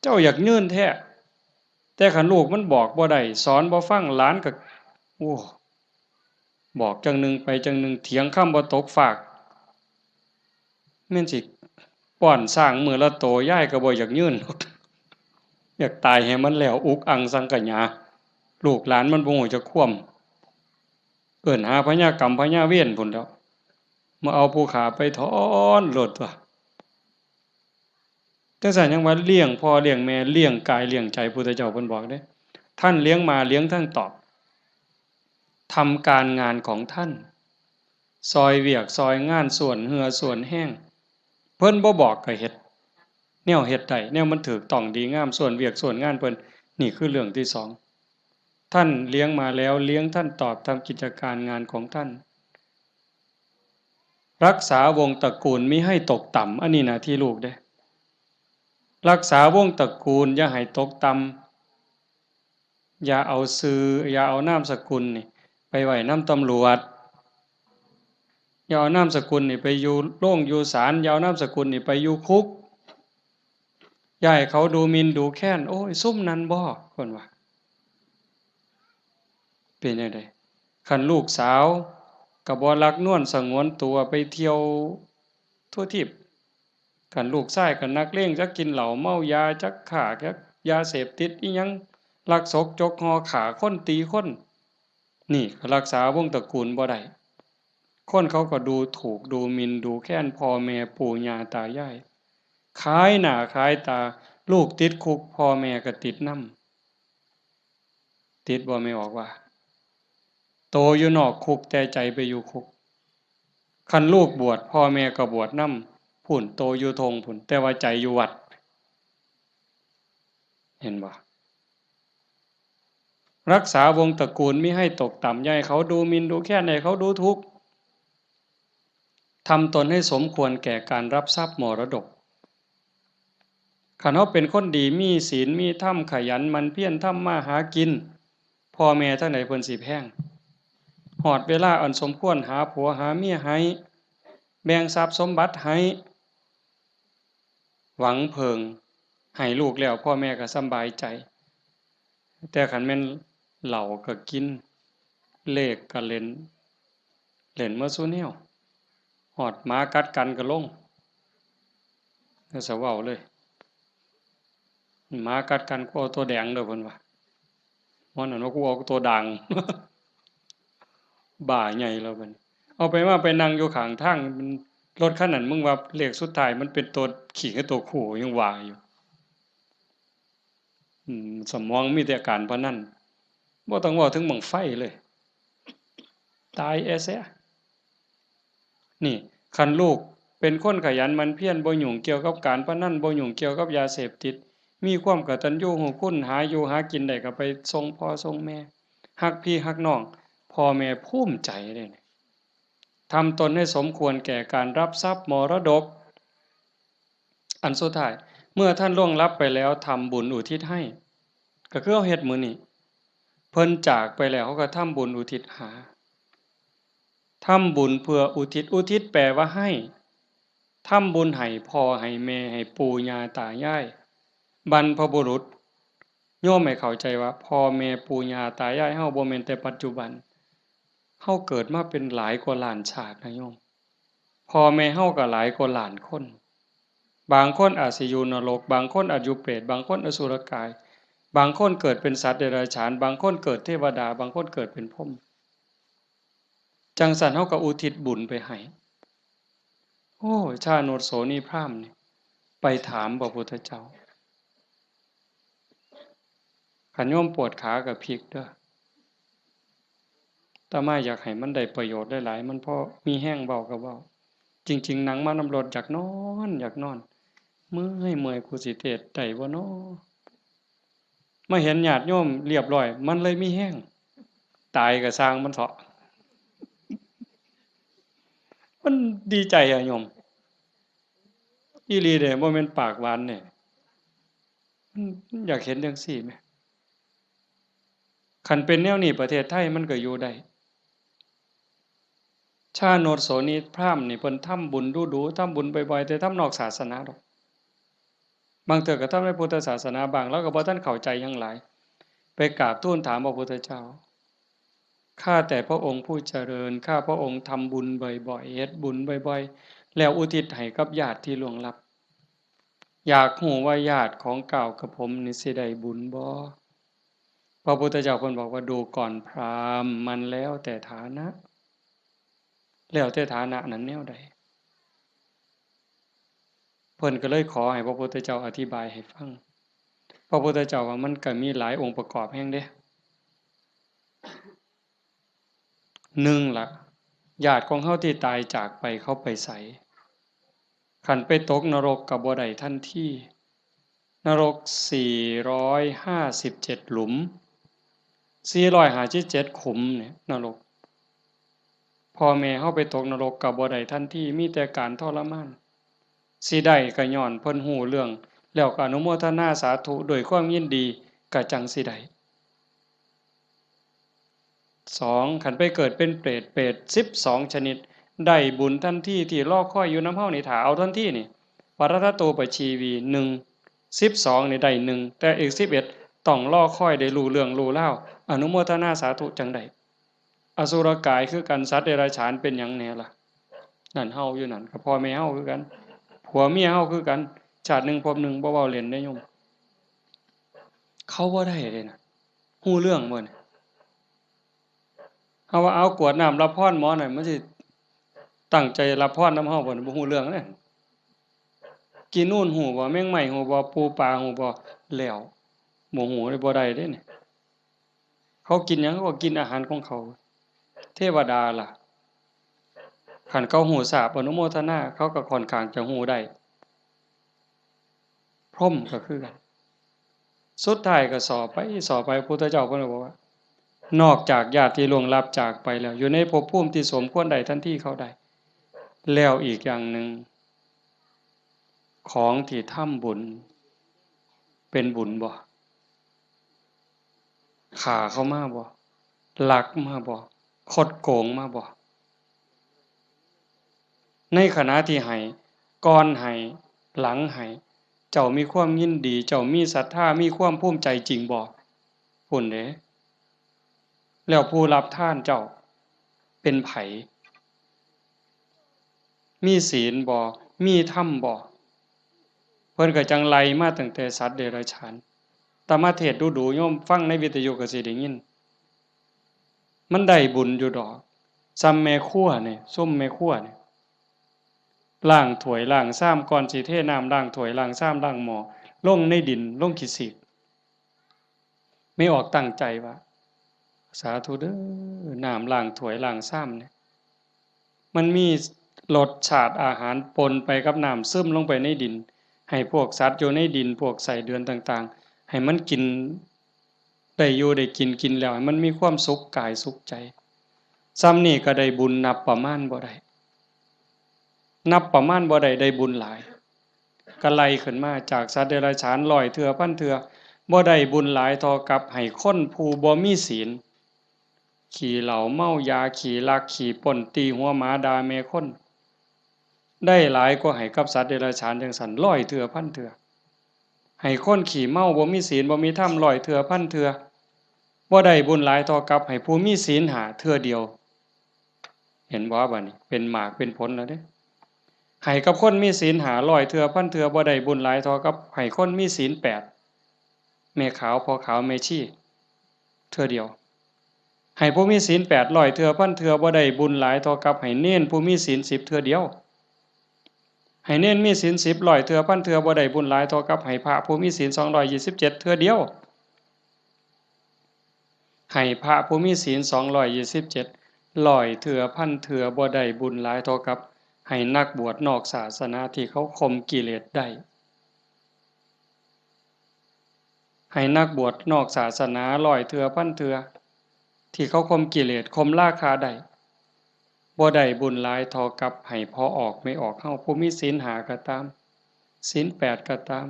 เจ้าอยากยืนแท้ แต่คันลูกมันบอกบ่ได้ สอนบ่ฟัง หลานก็ โอ้ บอกจั่งหนึ่งไปจั่งหนึ่ง เถียงคำบ่ตกฟาก แม่นสิป้อนช้างมื้อละโต ยายก็บ่อยากยืน อยากตายให้มันแล้ว อุกอังสังขยา ลูกหลานมันบ่ฮู้จักความ เอิ้นหาพญากรรมพญาเวรพุ้นแหล้ว มาเอาผู้ฆ่าไปถอนโลดตั๊ว จั่งซั้นยังว่าเลี้ยงพ่อเลี้ยงแม่ เลี้ยงกายเลี้ยงใจ พุทธเจ้าเพิ่นบอกเด้ ท่านเลี้ยงมาเลี้ยงท่านตอบ ทำการงานของท่าน ซ่อยเวียกซ่อยงาน ส่วนเหื่อส่วนแฮง เพิ่นบ่บอกก็เฮ็ด แนวเฮ็ดได้ แนวมันถูกต้องดีงาม ส่วนเวียกส่วนงานเพิ่น นี่คือเรื่องที่สอง ท่านเลี้ยงมาแล้ว เลี้ยงท่านตอบ ทำกิจการงานของท่าน รักษาวงศ์ตระกูลมิให้ตกต่ำ อันนี้หน้าที่ลูกเด้ รักษาวงศ์ตระกูลอย่าให้ตกต่ำ อย่าเอาชื่อ อย่าเอานามสกุลนี่ไปไว้นำตำรวจ อย่าเอานามสกุลนี่ไปอยู่โรงอยู่ศาล อย่าเอานามสกุลนี่ไปอยู่คุก อย่าให้เขาดูหมิ่นดูแคลน โอ้ย ซุมนั้นบ่ เพิ่นว่า เป็นจั่งใด คันลูกสาวก็บ่หลักนวลสงวนตัวไปเที่ยวทั่วทีป คันลูกชายก็นักเลง จักกินเหล้าเมายา จักค้า จักยาเสพติดอิหยัง ลักซกจกห่อ ฆ่าคนตีคน นี่ก็รักษาวงศ์ตระกูลบ่ได้ คนเขาก็ดูถูกดูหมิ่นดูแคลนพ่อแม่ปู่ย่าตายาย ขายหน้าขายตา ลูกติดคุก พ่อแม่ก็ติดนำ ติดบ่ แม่ออกว่า โตอยู่นอกคุกแต่ใจไปอยู่คุก คันลูกบวช พ่อแม่ก็บวชนำ พุ้น โตอยู่ท่งพุ้น แต่ว่าใจอยู่วัด เห็นบ่ รักษาวงศ์ตระกูลมิให้ตกต่ำ อย่าให้เขาดูหมิ่นดูแคลน อย่าให้เขาดูถูก ทำตนให้สมควรแก่การรับทรัพย์มรดก คันเฮาเป็นคนดี มีศีล มีธรรม ขยันหมั่นเพียรทำมาหากิน พ่อแม่ทางใดเพิ่นสิแพง ฮอดเวลาอันสมควร หาผัวหาเมียให้ แบ่งทรัพย์สมบัติให้ หวังเพิ่ง ให้ลูกแล้ว พ่อแม่ก็สำบายใจ แต่คันแม่นเหล้าก็กิน เลขก็เล่น เล่นหมดซุแนว ฮอดหมากัดกันก็ลง แล้วสิเว้าเลย หมากัดกัน กูเอาตัวแดงเด้อ เพิ่นว่า ว่านั่นว่า กูเอาตัวด่าง บ้าใหญ่แล้วบัดนี้ เอาไปมาไปนั่งอยู่ข้างทาง มัน รถคันนั้น มึงว่าเลขสุดท้ายมันเป็นตัวขี้กับตัวคู่ ยังว่าอยู่ อืม สมองมีแต่การพนัน บ่ต้องเว้าถึงบั้งไฟเลย ตายแอเสีย นี่ คันลูกเป็นคนขยันหมั่นเพียร บ่ยุ่งเกี่ยวกับการพนัน บ่ยุ่งเกี่ยวกับยาเสพติด มีความกตัญญูรู้คุณ หาอยู่หากินได้ก็ไปส่งพ่อส่งแม่ ฮักพี่ฮักน้อง พ่อแม่ภูมิใจเด้ ทำตนให้สมควรแก่การรับทรัพย์มรดก อันสุดท้าย เมื่อท่านล่วงลับไปแล้ว ทำบุญอุทิศให้ ก็คือเฮาเฮ็ดมื้อนี้ เพิ่นจากไปแล้ว เฮาก็ทำบุญอุทิศหา ทำบุญเพื่ออุทิศ อุทิศแปลว่าให้ ทำบุญให้พ่อให้แม่ ให้ปู่ย่าตายาย บรรพบุรุษ โยมให้เข้าใจว่าพ่อแม่ปู่ย่าตายายเฮาบ่แม่นแต่ปัจจุบัน เฮาเกิดมาเป็นหลายกว่าล้านชาตินะโยม พ่อแม่เฮาก็หลายกว่าล้านคน บางคนอาจสิอยู่นรก บางคนอาจอยู่เปรต บางคนอสุรกาย บางคนเกิดเป็นสัตว์เดรัจฉาน บางคนเกิดเทวดา บางคนเกิดเป็นพรหม จั่งซั้นเฮาก็อุทิศบุญไปให้ โอ้ ชาโนชโสนีพราหมณ์นี่ ไปถามพระพุทธเจ้า คันโยมปวดขาก็พลิกเด้อ อาตมาอยากให้มันได้ประโยชน์หลายๆ มันพอมีแฮงเว้าก็เว้า จริงๆ นั่งมานำรถอยากนอน อยากนอน เมื่อย เมื่อย กูสิเทศน์ได้บ่น้อ มาเห็นญาติโยมเรียบร้อย มันเลยมีแฮง ตายก็ซ่างมันเถาะ มันดีใจอะโยม อีหลีเด้ บ่แม่นปากหวานเด้ มัน มันอยากเห็นจั่งซี้แหม คันเป็นแนวนี้ประเทศไทยมันก็อยู่ได้ ชาโนชโสนีพราหมณ์นี่เพิ่นทำบุญดู๋ๆ ทำบุญบ่อยๆ แต่ทำนอกศาสนาดอก บางเทื่อก็ทำในพุทธศาสนาบ้าง ลาวก็บ่ทันเข้าใจหยังหลาย ไปกราบทูลถามพระพุทธเจ้า ข้าแต่พระองค์ผู้เจริญ ข้าพระองค์ทำบุญบ่อยๆ เฮ็ดบุญบ่อยๆ แล้วอุทิศให้กับญาติที่ล่วงลับ อยากฮู้ว่าญาติของก้าวกับผมนี่สิได้บุญบ่ พระพุทธเจ้าเพิ่นบอกว่า ดูก่อนพราหมณ์ มันแล้วแต่ฐานะ แล้วแต่ฐานะนั้นแนวใด เพิ่นก็เลยขอให้พระพุทธเจ้าอธิบายให้ฟัง พระพุทธเจ้าว่ามันก็มีหลายองค์ประกอบแฮงเด้ หนึ่งละ ญาติของเฮาที่ตายจากไปเขาไปไส คันไปตกนรกก็บ่ได้ทันที นรกสี่ร้อยห้าสิบเจ็ดหลุม สี่ร้อยห้าสิบเจ็ดขุมเนี่ย นรก พ่อแม่เฮาไปตกนรกก็บ่ได้ทันที มีแต่การทรมาน สิได้ก็ย้อนเพิ่นฮู้เรื่อง แล้วก็อนุโมทนาสาธุด้วยความยินดี ก็จั่งสิได้ สอง คันไปเกิดเป็นเปรต เปรตสิบสองชนิด ได้บุญทันที ที่รอคอยอยู่นำเฮานี่ ถ้าเอาทันทีนี่ ปรัตตโตปชีวี หนึ่ง สิบสองนี่ได้หนึ่ง แต่อีกสิบเอ็ดต้องรอคอยได้รู้เรื่องรู้ราว อนุโมทนาสาธุจั่งได้ อสุรกายคือกัน สัตว์เดรัจฉานเป็นหยังแหน่ล่ะ นั่นเฮาอยู่นั่น ก็พ่อแม่เฮาคือกัน ผัวเมียเฮาคือกัน ชาติหนึ่งภพหนึ่ง บ่เว้าเล่นเด้โยม เขาบ่ได้เลยนะ ฮู้เรื่องบ่เนี่ย เฮาว่าเอากรวดน้ำรับพรหมอหน่อย มันสิตั้งใจรับพรนำเฮาบ่เนี่ย บ่ฮู้เรื่องเลย กินนู่นฮู้บ่ แมงไม้ฮู้บ่ ปูปลาฮู้บ่ แล้ว บ่ฮู้เลย บ่ได้เด้เนี่ย เขากินหยัง เขาก็กินอาหารของเขา เทวดาล่ะ คันเขาฮู้ทราบอนุโมทนา เขาก็ค่อนข้างจะฮู้ได้ พรหมก็คือกัน สุดท้ายก็สอบไป สอบไป พุทธเจ้าเพิ่นก็บอกว่า นอกจากญาติที่ล่วงลับจากไปแล้ว อยู่ในภพภูมิที่สมควรได้ทันทีเขาได้ แล้วอีกอย่างหนึ่ง ของที่ทำบุญ เป็นบุญบ่ ฆ่าเขามาบ่ ลักมาบ่ คดโกงมาบ่ ในขณะที่ให้ ก่อนให้ หลังให้ เจ้ามีความยินดี เจ้ามีศรัทธา มีความภูมิใจจริงบ่ พุ้นเด้ แล้วผู้รับทานเจ้า เป็นไผ มีศีลบ่ มีธรรมบ่ เพิ่นก็จั่งไล่มาตั้งแต่สัตว์เดรัจฉาน แต่มาเทศน์ดูๆ โยมฟังในวิทยุก็สิได้ยิน มันได้บุญอยู่ดอก ซ่ำแม่ครัวนี่ ซุมแม่ครัวนี่ ล้างถ้วยล้างชาม ก่อนสิเทน้ำล้างถ้วยล้างชามล้างหม้อ ลงในดิน ลงขี้สีก แม่ออกตั้งใจว่า สาธุเด้อ น้ำล้างถ้วยล้างชามเนี่ย มันมีรสชาติอาหารปนไปกับน้ำ ซึมลงไปในดิน ให้พวกสัตว์อยู่ในดิน พวกไส้เดือนต่างๆ ให้มันกิน ได้อยู่ได้กิน กินแล้วให้มันมีความสุขกายสุขใจ ซ่ำนี่ก็ได้บุญนับประมาณบ่ได้ นับประมาณบ่ได้ ได้บุญหลาย ก็ไล่ขึ้นมาจากสัตว์เดรัจฉานร้อยเทื่อพันเทื่อ บ่ได้บุญหลายเท่ากับให้คนผู้บ่มีศีล ขี้เหล้าเมายา ขี้ลักขี้ปล้น ตีหัวหมา ด่าแม่คน ได้หลายกว่าให้กับสัตว์เดรัจฉานจั่งซั้น ร้อยเทื่อพันเทื่อ ให้คนขี้เมา บ่มีศีล บ่มีธรรม ร้อยเทื่อพันเทื่อ บ่ได้บุญหลายเท่ากับให้ผู้มีศีลห้าเทื่อเดียว เห็นบ่ บัดนี้ เป็นหมากเป็นผลแล้วเด้ ให้กับคนมีศีลห้าร้อยเทื่อพันเทื่อ บ่ได้บุญหลายเท่ากับให้คนมีศีลแปด แม่ขาว พ่อขาว แม่ชี เทื่อเดียว ให้ผู้มีศีลแปดร้อยเทื่อพันเทื่อ บ่ได้บุญหลายเท่ากับให้เณรผู้มีศีลสิบเทื่อเดียว ให้เณรมีศีลสิบร้อยเทื่อพันเทื่อ บ่ได้บุญหลายเท่ากับให้พระผู้มีศีลสองร้อยยี่สิบเจ็ดเทื่อเดียว ให้พระผู้มีศีลสองร้อยยี่สิบเจ็ดร้อยเทื่อพันเทื่อ บ่ได้บุญหลายเท่ากับให้นักบวชนอกศาสนาที่เขาข่มกิเลสได้ ให้นักบวชนอกศาสนาร้อยเทื่อพันเทื่อ ที่เขาข่มกิเลสข่มราคะได้ บ่ได้บุญหลายเท่ากับให้พ่อออกแม่ออกเฮา ผู้มีศีลห้าก็ตาม ศีลแปดก็ตาม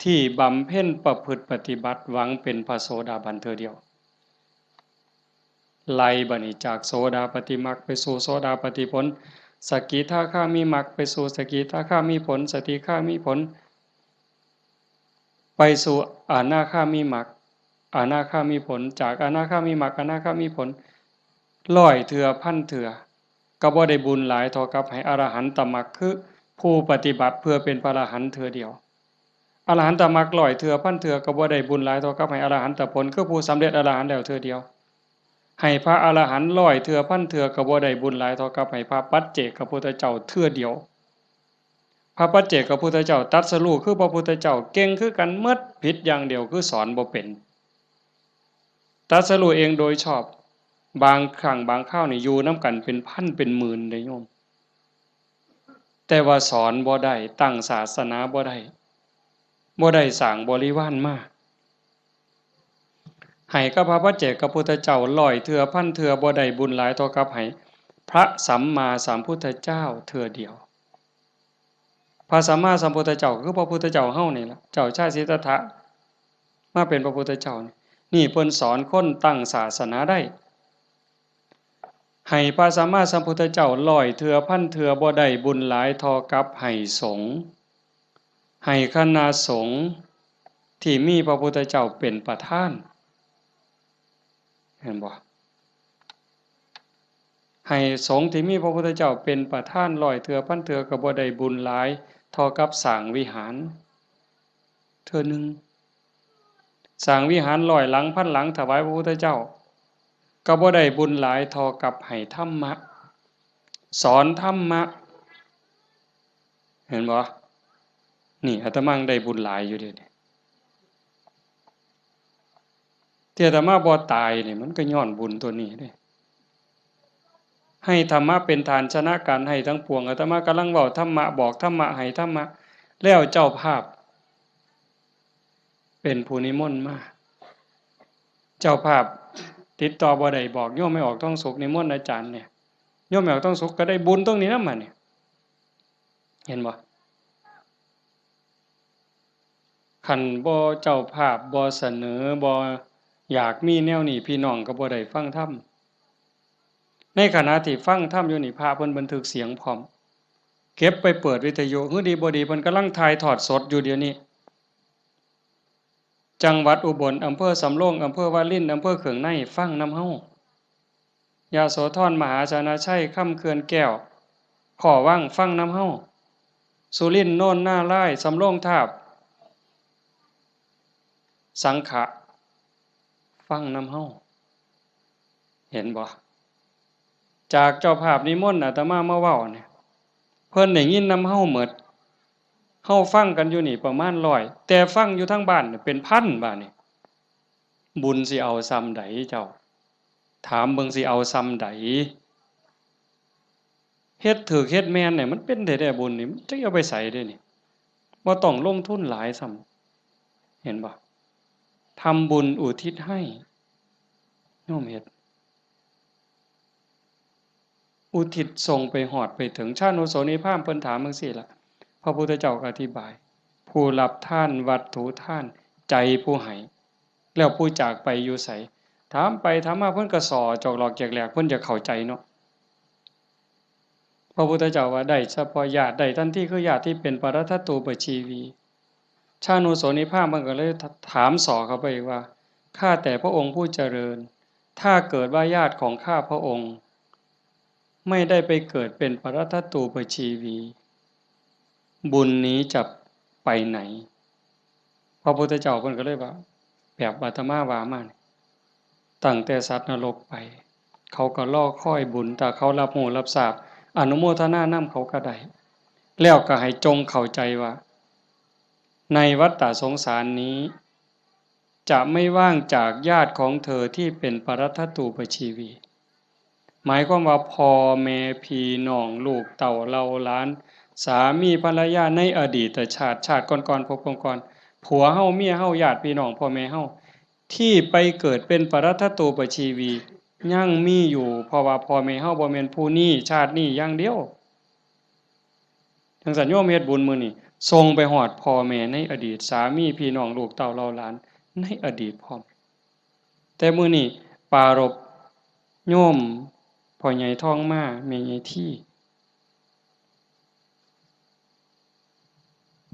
ที่บำเพ็ญประพฤติปฏิบัติหวังเป็นพระโสดาบันเทื่อเดียว ไล่บัดนี้จากโสดาปัตติมรรคไปสู่โสดาปัตติผล สกิทาคามิมรรคไปสู่สกิทาคามิผล สกิทาคามิผล ไปสู่อนาคามิมรรค อนาคามิผล จากอนาคามิมรรค อนาคามิผล ร้อยเทื่อพันเทื่อ ก็บ่ได้บุญหลายเท่ากับให้อรหันตมรรค คือผู้ปฏิบัติเพื่อเป็นพระอรหันต์เทื่อเดียว อรหันตมรรคร้อยเทื่อพันเทื่อ ก็บ่ได้บุญหลายเท่ากับให้อรหันตผล คือผู้สำเร็จอรหันต์แล้วเทื่อเดียว ให้พระอรหันต์ร้อยเทื่อพันเทื่อ ก็บ่ได้บุญหลายเท่ากับให้พระปัจเจกพุทธเจ้าเทื่อเดียว พระปัจเจกพุทธเจ้าตรัสรู้คือพระพุทธเจ้า เก่งคือกันหมด ผิดอย่างเดียวคือสอนบ่เป็น ตรัสรู้เองโดยชอบ บางครั้งบางคราวนี่อยู่นำกันเป็นพันเป็นหมื่นเด้โยม แต่ว่าสอนบ่ได้ ตั้งศาสนาบ่ได้ บ่ได้สร้างบริวารมา ให้กับพระปัจเจกพุทธเจ้าร้อยเทื่อพันเทื่อ บ่ได้บุญหลายเท่ากับให้ พระสัมมาสัมพุทธเจ้าเทื่อเดียว พระสัมมาสัมพุทธเจ้าคือพระพุทธเจ้าเฮานี่ล่ะ เจ้าชายสิทธัตถะมาเป็นพระพุทธเจ้านี่ นี่เพิ่นสอนคนตั้งศาสนาได้ ให้พระสัมมาสัมพุทธเจ้าร้อยเทื่อพันเทื่อบ่ได้บุญหลายเท่ากับให้สงฆ์ ให้คณะสงฆ์ที่มีพระพุทธเจ้าเป็นประธาน เห็นบ่ ให้สงฆ์ที่มีพระพุทธเจ้าเป็นประธานร้อยเทื่อพันเทื่อก็บ่ได้บุญหลายเท่ากับสร้างวิหารเทื่อหนึ่ง สร้างวิหารร้อยหลังพันหลังถวายพระพุทธเจ้า ก็บ่ได้บุญหลายเท่ากับให้ธรรมะ สอนธรรมะ เห็นบ่ นี่อาตมายังได้บุญหลายอยู่เด้นี่ ที่อาตมาบ่ตายนี่มันก็ย้อนบุญตัวนี้เด้ ให้ธรรมะเป็นทานชนะการให้ทั้งปวง อาตมากำลังเว้าธรรมะ บอกธรรมะ ให้ธรรมะ แล้วเจ้าภาพ เป็นผู้นิมนต์มา เจ้าภาพติดต่อบ่ได้ บอกโยมแม่ออกทองสุขนิมนต์อาจารย์เนี่ย โยมแม่ออกทองสุขก็ได้บุญตรงนี้นำบัดนี้ เห็นบ่ คันบ่เจ้าภาพบ่เสนอ บ่อยากมีแนวนี้ พี่น้องก็บ่ได้ฟังธรรม ในขณะที่ฟังธรรมอยู่นี่ พระเพิ่นบันทึกเสียงพร้อม เก็บไปเปิดวิทยุ หือดีบ่ดี เพิ่นกำลังถ่ายทอดสดอยู่เดี๋ยวนี้ จังหวัดอุบล อำเภอสำโรง อำเภอวาริน อำเภอเขืองใน ฟังนำเฮา ยโสธร มหาชนะชัย คำเขื่อนแก้ว ขอวัง ฟังนำเฮา สุรินทร์ โนนนารายณ์ สำโรงทาบ สังขะ ฟังนำเฮา เห็นบ่ จากเจ้าภาพนิมนต์อาตมามาเว้าเนี่ย เพิ่นได้ยินนำเฮาหมด เฮาฟังกันอยู่นี่ประมาณร้อย แต่ฟังอยู่ทางบ้านเนี่ยเป็นพันบาดนี่ บุญสิเอาส่ำใดเจ้า ถามเบิ่งสิเอาส่ำใด เฮ็ดถูกเฮ็ดแม่นเนี่ยมันเป็นแท้ๆ บุญนี่ มันจักเอาไปไสเด้นี่ บ่ต้องลงทุนหลายซ้ำ เห็นบ่ ทำบุญอุทิศให้ โยมเฮ็ด อุทิศส่งไปฮอดไปถึง ชานุโสนีพราหมณ์เพิ่นถามจั่งซี้ล่ะ พระพุทธเจ้าก็อธิบาย ผู้รับทานวัตถุทาน ใจผู้ให้ แล้วผู้จากไปอยู่ไส ถามไปถามมาเพิ่นก็ส่อจอกหลอกแจกแหลก เพิ่นอยากเข้าใจเนาะ พระพุทธเจ้าว่าได้เฉพาะญาติ ได้ทันทีคือญาติที่เป็นปรัตถตูปชีวี ชานุโสนีพราหมณ์เพิ่นก็เลยถามส่อเข้าไปอีกว่า ข้าแต่พระองค์ผู้เจริญ ถ้าเกิดว่าญาติของข้าพระองค์ ไม่ได้ไปเกิดเป็นปรัตถตูปชีวี บุญนี้จะไปไหน พระพุทธเจ้าเพิ่นก็เลยว่า แบบอาตมาว่ามานี่ ตั้งแต่สัตว์นรกไป เขาก็รอคอยบุญ ถ้าเขารับรู้รับทราบ อนุโมทนานำเขาก็ได้ แล้วก็ให้จงเข้าใจว่า ในวัฏฏะสงสารนี้ จะไม่ว่างจากญาติของเธอที่เป็นปรัตถตูปชีวี หมายความว่าพ่อแม่พี่น้องลูกเต้าเหล่าหลาน สามีภรรยาในอดีตชาติ ชาติก่อนๆ ภพก่อนๆ ผัวเฮาเมียเฮาญาติพี่น้องพ่อแม่เฮา ที่ไปเกิดเป็นปรัตถตูปชีวี ยังมีอยู่ เพราะว่าพ่อแม่เฮาบ่แม่นผู้นี้ชาตินี้อย่างเดียว จั่งซั้นโยมเฮ็ดบุญมื้อนี้ ส่งไปฮอดพ่อแม่ในอดีต สามีพี่น้องลูกเต้าเหล่าหลานในอดีตพร้อม แต่มื้อนี้ปรารภโยมพ่อใหญ่ทองมา แม่ใหญ่ที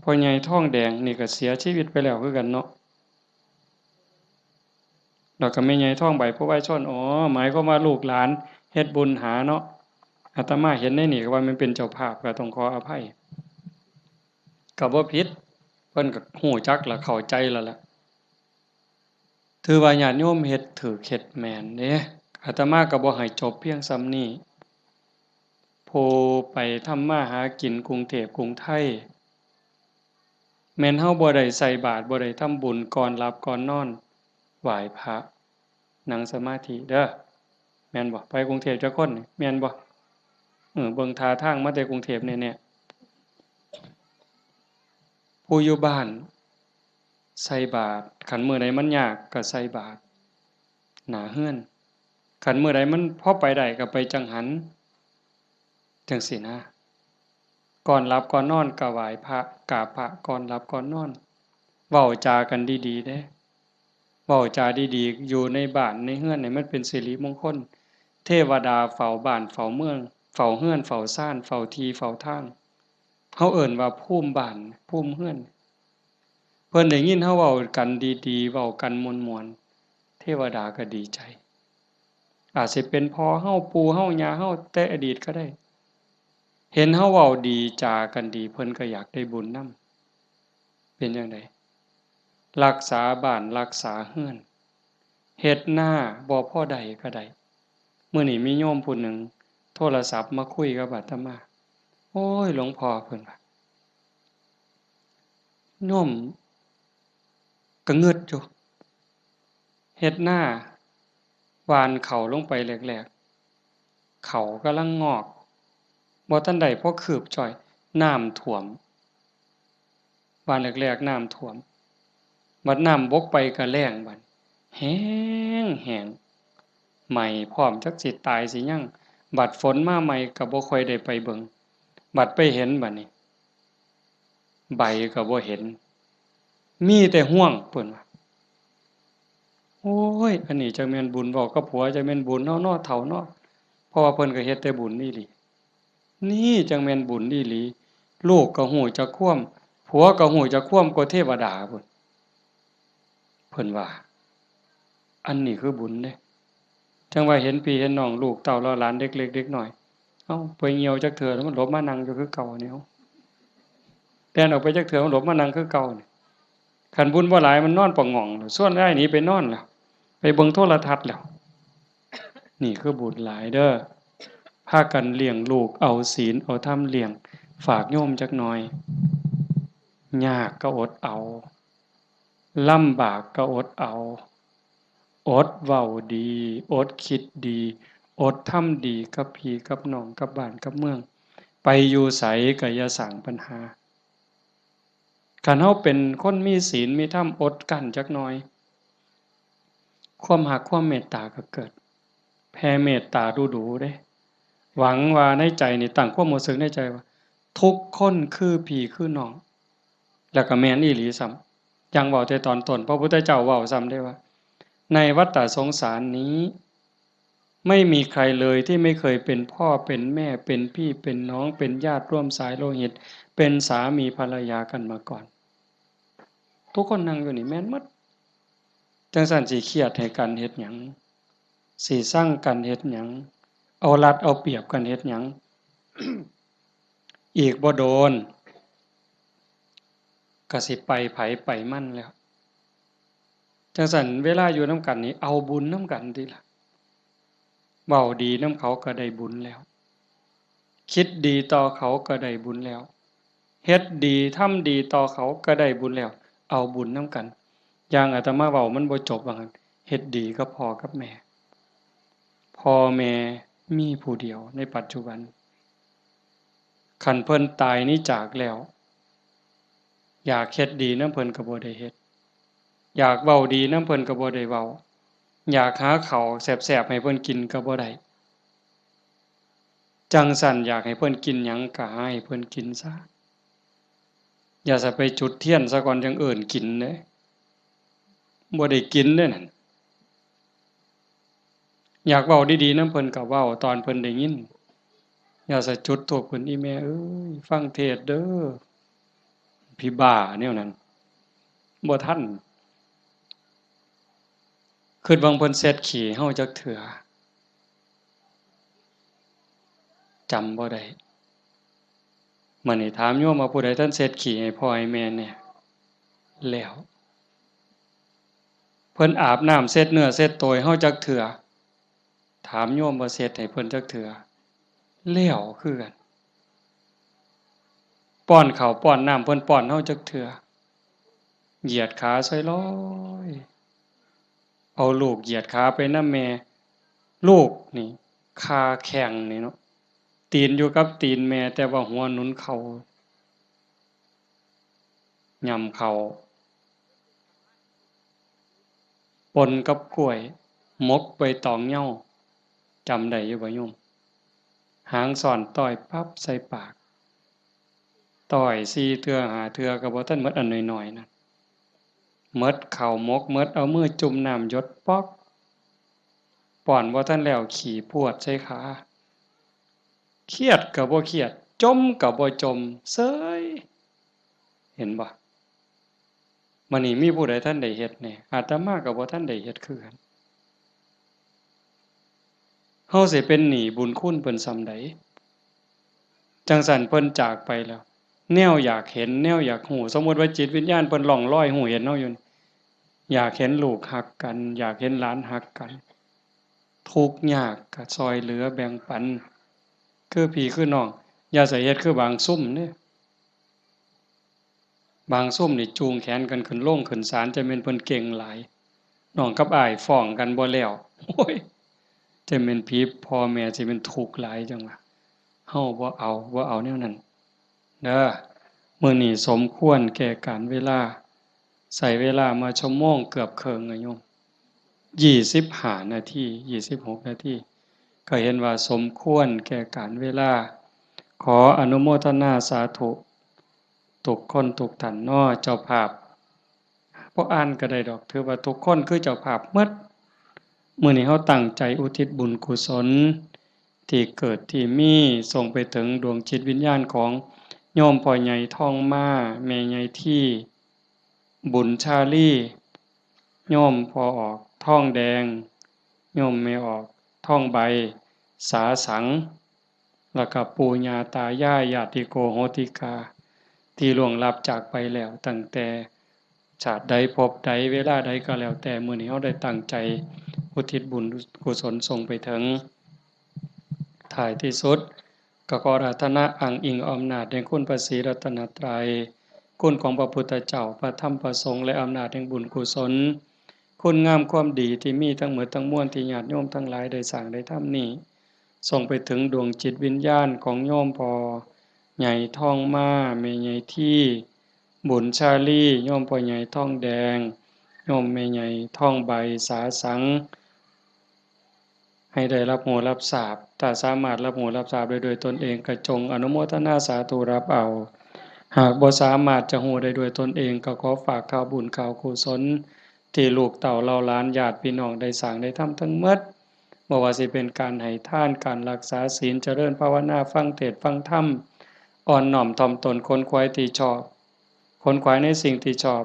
พ่อใหญ่ทองแดงนี่ก็เสียชีวิตไปแล้วคือกันเนาะ แล้วก็แม่ใหญ่ทองใบ ผู้วายชน อ๋อ หมายความว่าลูกหลานเฮ็ดบุญหาเนาะ อาตมาเห็นในนี่ก็ว่ามันเป็นเจ้าภาพ ก็ต้องขออภัย ก็บ่ผิด เพิ่นก็ฮู้จักและเข้าใจแล้วล่ะ ถือว่าญาติโยมเฮ็ดถูกเฮ็ดแม่นเด้ อาตมาก็บ่ให้จบเพียงส่ำนี้ ผู้ไปทำมาหากินกรุงเทพกรุงไทย แม่นเฮาบ่ได้ใส่บาตร บ่ได้ทำบุญ ก่อนหลับก่อนนอน ไหว้พระ นั่งสมาธิเด้อ แม่นบ่ ไปกรุงเทพจักคนนี่ แม่นบ่ เออ เบิ่งท่าทางมาแต่กรุงเทพแน่ๆ ผู้อยู่บ้านใส่บาตร คันมื้อใดมันยากก็ใส่บาตรหน้าเฮือน คันมื้อใดมันพอไปได้ก็ไปจังหัน จั่งซี้นะ ก่อนหลับก่อนนอนก็ไหว้พระ กราบพระก่อนหลับก่อนนอน เว้าจากันดีๆ เด้ เว้าจาดีๆ อยู่ในบ้านในเฮือนนี่มันเป็นสิริมงคล เทวดาเฝ้าบ้านเฝ้าเมือง เฝ้าเฮือนเฝ้าซาน เฝ้าที่เฝ้าทาง เฮาเอิ้นว่าภูมิบ้าน ภูมิเฮือน เพิ่นได้ยินเฮาเว้ากันดีๆ เว้ากันม่วนๆ เทวดาก็ดีใจ อาจสิเป็นพ่อเฮา ปู่เฮา ย่าเฮา แต่อดีตก็ได้ เห็นเฮาเว้าดีจากันดี เพิ่นก็อยากได้บุญนำ เป็นจั่งใด รักษาบ้านรักษาเฮือน เฮ็ดนาบ่พอได้ก็ได้ มื้อนี้มีโยมผู้หนึ่งโทรศัพท์มาคุยกับอาตมา โอ้ย หลวงพ่อ เพิ่นว่า โยมก็งึดอยู่ เฮ็ดนา หว่านเข้าลงไปแรกๆ เข้ากำลังงอก บ่ทันได้พอคืบจ้อย น้ำท่วม หว่านแรกๆ น้ำท่วม บัดน้ำบกไปก็แล้งบัด แห้งแห้ง ไหม้พร้อม จักสิตายสิหยัง บัดฝนมาใหม่ก็บ่ค่อยได้ไปเบิ่ง บัดไปเห็นบัดนี้ ใบก็บ่เห็น มีแต่ฮวง เพิ่นว่า โอ้ย อันนี้จักแม่นบุญ เว้ากับผัวจักแม่นบุญเนาะ เนาะ เฒ่าเนาะ เพราะว่าเพิ่นก็เฮ็ดแต่บุญอีหลี นี่จักแม่นบุญอีหลี ลูกก็ฮู้จักความ ผัวก็ฮู้จักความกว่าเทวดาพุ้น เพิ่นว่า อันนี้คือบุญเด้ จั่งว่าเห็นพี่เห็นน้อง ลูกเต้าเหล่าหลาน เด็กเล็กเด็กน้อย เอ้า ไปเหี่ยวจักเทื่อ มันหลบมานั่งอยู่คือเก่านี่ เอ้า แล่นออกไปจักเทื่อ มันหลบมานั่งคือเก่านี่ คันบุญบ่หลาย มันนอนปะหง่องแล้ว ชวนอ้ายหนีไปนอนแล้ว ไปเบิ่งโทรทัศน์แล้ว นี่คือบุญหลายเด้อ พากันเลี้ยงลูก เอาศีลเอาธรรมเลี้ยง ฝากโยมจักหน่อย ยากก็อดเอา ลำบากก็อดเอา อดเว้าดี อดคิดดี อดทำดีกับพี่กับน้อง กับบ้านกับเมือง ไปอยู่ไสก็อย่าสร้างปัญหา คันเฮาเป็นคนมีศีลมีธรรม อดกลั้นจักหน่อย ความฮักความเมตตาก็เกิด แผ่เมตตาดูๆ เด้ หวังว่าในใจนี่ ตั้งความรู้สึกในใจว่า ทุกคนคือพี่คือน้อง แล้วก็แม่นอีหลีซ้ำ อย่างเว้าแต่ตอนต้น พระพุทธเจ้าเว้าซ้ำเด้ว่า ในวัฏฏะสงสารนี้ ไม่มีใครเลยที่ไม่เคยเป็นพ่อเป็นแม่ เป็นพี่เป็นน้อง เป็นญาติร่วมสายโลหิต เป็นสามีภรรยากันมาก่อน ทุกคนนั่งอยู่นี่แม่นหมด จั่งซั้นสิเครียดให้กันเฮ็ดหยัง สิซังกันเฮ็ดหยัง เอารัดเอาเปรียบกันเฮ็ดหยัง อีกบ่โดน ก็สิไปไผไปมันแล้ว จั่งซั้นเวลาอยู่นำกันนี่ เอาบุญนำกันติล่ะ เว้าดีนำเขาก็ได้บุญแล้ว คิดดีต่อเขาก็ได้บุญแล้ว เฮ็ดดีทำดีต่อเขาก็ได้บุญแล้ว เอาบุญนำกัน อย่างอาตมาเว้ามันบ่จบว่างั้น เฮ็ดดีกับพ่อกับแม่ พ่อแม่มีผู้เดียวในปัจจุบัน คันเพิ่นตายหนีจากแล้ว อยากเฮ็ดดีนำเพิ่นก็บ่ได้เฮ็ด อยากเว้าดีนำเพิ่นก็บ่ได้เว้า อยากหาข้าวแซ่บๆ ให้เพิ่นกินก็บ่ได้ จั่งซั้นอยากให้เพิ่นกินหยังก็หาให้เพิ่นกินซะ อย่าสิไปจุดเทียนซะก่อนจั่งเอิ้นกินเด้ บ่ได้กินเด้นั่น อยากเว้าดีๆนำเพิ่นก็เว้าตอนเพิ่นได้ยิน อย่าสิจุดธูปขึ้น อีแม่เอ้ย ฟังเทศน์เด้อ ผีบ้าแนวนั้น บ่ทัน คิดว่าเพิ่นเช็ดขี้เฮาจักเทื่อ จำบ่ได้ มื้อนี้ถามโยมว่าผู้ใดทันเช็ดขี้ให้พ่อให้แม่แหน่ แล้ว เพิ่นอาบน้ำเช็ดเนื้อเช็ดตัวให้เฮาจักเทื่อ ถามโยมว่าเช็ดให้เพิ่นจักเทื่อ แล้วคือกัน ป้อนข้าวป้อนน้ำเพิ่นป้อนเฮาจักเทื่อ เหยียดขาใส่ลอย เอาลูกเหยียดขาไปนำแม่ ลูกนี่ คาแข้งนี่เนาะ ตีนอยู่กับตีนแม่ แต่ว่าหัวหนุนเข่า ย่ำเข่า ปนกับกล้วย หมกใบตองเหย้า จำได้อยู่บ่โยม หางซ้อนต้อยปั๊บใส่ปาก ต้อยสี่เทื่อห้าเทื่อก็บ่ทันหมด อันน้อยๆนั่น หมดข้าวหมก หมด เอามือจุ่มน้ำหยดป๊อก ป้อนบ่ทันแล้วขี้พรวดใส่ขา เครียดก็บ่เครียด จ่มก็บ่จ่ม เซย เห็นบ่ มื้อนี้มีผู้ใดทันได้เฮ็ดแหน่ อาตมาก็บ่ทันได้เฮ็ดคือกัน เฮาสิเป็นหนี้บุญคุณเพิ่นส่ำใด จั่งซั้นเพิ่นจากไปแล้ว แนวอยากเห็น แนวอยากฮู้ สมมุติว่าจิตวิญญาณเพิ่นล่องลอยฮู้เห็นเฮาอยู่นี่ อยากเห็นลูกฮักกัน อยากเห็นหลานฮักกัน ทุกข์ยากก็ซ่อยเหลือแบ่งปัน คือพี่คือน้อง อย่าใส่เฮ็ดคือบางซุมเด้ บางซุมนี่จูงแขนกันขึ้นโรงขึ้นศาล จั่งแม่นเพิ่นเก่งหลาย น้องกับอ้ายฟ้องกันบ่แล้ว โอ้ย จั่งแม่นผีพ่อแม่สิแม่นทุกข์หลายจั่งว่า เฮาบ่เอา บ่เอาแนวนั้นเด้อ มื้อนี้สมควรแก่กาลเวลา ใช้เวลามาชั่วโมงเกือบครึ่งอะโยม ยี่สิบห้านาที ยี่สิบหกนาที ก็เห็นว่าสมควรแก่กาลเวลา ขออนุโมทนาสาธุ ทุกคนทุกท่านเนาะ เจ้าภาพ บ่อ่านก็ได้ดอก ถือว่าทุกคนคือเจ้าภาพหมด มื้อนี้เฮาตั้งใจอุทิศบุญกุศล ที่เกิดที่มี ส่งไปถึงดวงจิตวิญญาณของโยมพ่อใหญ่ทองมา แม่ใหญ่ที บุญชาลี โยมพ่อออกทองแดง โยมแม่ออกทองใบ สาสัง แล้วก็ปู่ย่าตายาย ญาติโกโหติกา ที่ล่วงลับจากไปแล้ว ตั้งแต่ชาติใดภพใดเวลาใดก็แล้วแต่ มื้อนี้เฮาได้ตั้งใจอุทิศบุญกุศลส่งไปถึง ท้ายที่สุด ก็ขออาราธนาอ้างอิงอำนาจแห่งคุณพระศรีรัตนตรัย คุณของพระพุทธเจ้า พระธรรม พระสงฆ์ และอำนาจแห่งบุญกุศล คุณงามความดีที่มีทั้งหมดทั้งมวลที่ญาติโยมทั้งหลายได้สร้างได้ทำนี้ ส่งไปถึงดวงจิตวิญญาณของโยมพ่อใหญ่ทองมา แม่ใหญ่ที บุญชาลี โยมพ่อใหญ่ทองแดง โยมแม่ใหญ่ทองใบ สาสัง ให้ได้รับรู้รับทราบ ถ้าสามารถรับรู้รับทราบได้ด้วยตนเอง ก็จงอนุโมทนาสาธุรับเอา หากบ่สามารถจะรู้ได้ด้วยตนเอง ก็ขอฝากข่าวบุญข่าวกุศล ที่ลูกเต้าเหล่าหลานญาติพี่น้องได้สร้างได้ทำทั้งหมด บ่ว่าสิเป็นการให้ทาน การรักษาศีล เจริญภาวนา ฟังเทศน์ฟังธรรม อ่อนน้อมถ่อมตน ขนขวายที่ชอบ ขนขวายในสิ่งที่ชอบ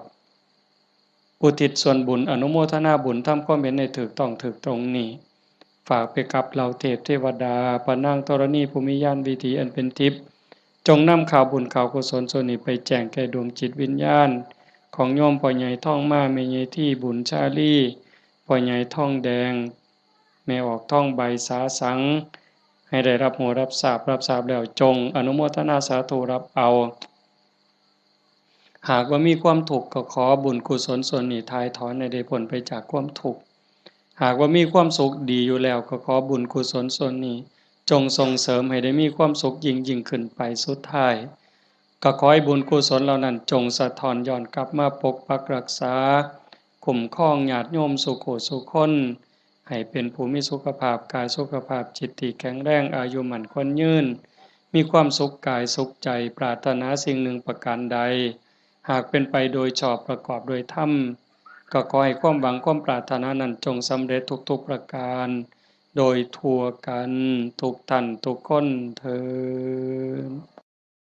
อุทิศส่วนบุญ อนุโมทนาบุญ ทำความเห็นให้ถูกต้องถูกตรงนี้ ฝากไปกับเหล่าเทพเทวดา พระนางธรณีผู้มีญาณวิถีอันเป็นทิพย์ จงนำข่าวบุญข่าวกุศลส่วนนี้ไปแจ้งแก่ดวงจิตวิญญาณ ของโยมพ่อใหญ่ทองมา แม่ใหญ่ที บุญชาลี พ่อใหญ่ทองแดง แม่ออกทองใบ สาสัง ให้ได้รับรู้รับทราบ รับทราบแล้วจงอนุโมทนาสาธุรับเอา หากว่ามีความทุกข์ก็ขอบุญกุศลส่วนนี้ถ่ายถอนให้ได้พ้นไปจากความทุกข์ หากว่ามีความสุขดีอยู่แล้วก็ขอบุญกุศลส่วนนี้ จงส่งเสริมให้ได้มีความสุขยิ่งยิ่งขึ้นไป สุดท้าย ก็ขอให้บุญกุศลเหล่านั้นจงสะท้อนย้อนกลับมาปกปักรักษา คุ้มครองญาติโยมสู่ผู้สู่คน ให้เป็นผู้มีสุขภาพกายสุขภาพจิตที่แข็งแรง อายุมั่นขวัญยืน มีความสุขกายสุขใจ ปรารถนาสิ่งหนึ่งประการใด หากเป็นไปโดยชอบประกอบโดยธรรม ก็ขอให้ความหวังความปรารถนานั้นจงสำเร็จทุกๆประการ โดยทั่วกันทุกท่านทุกคนเทอญ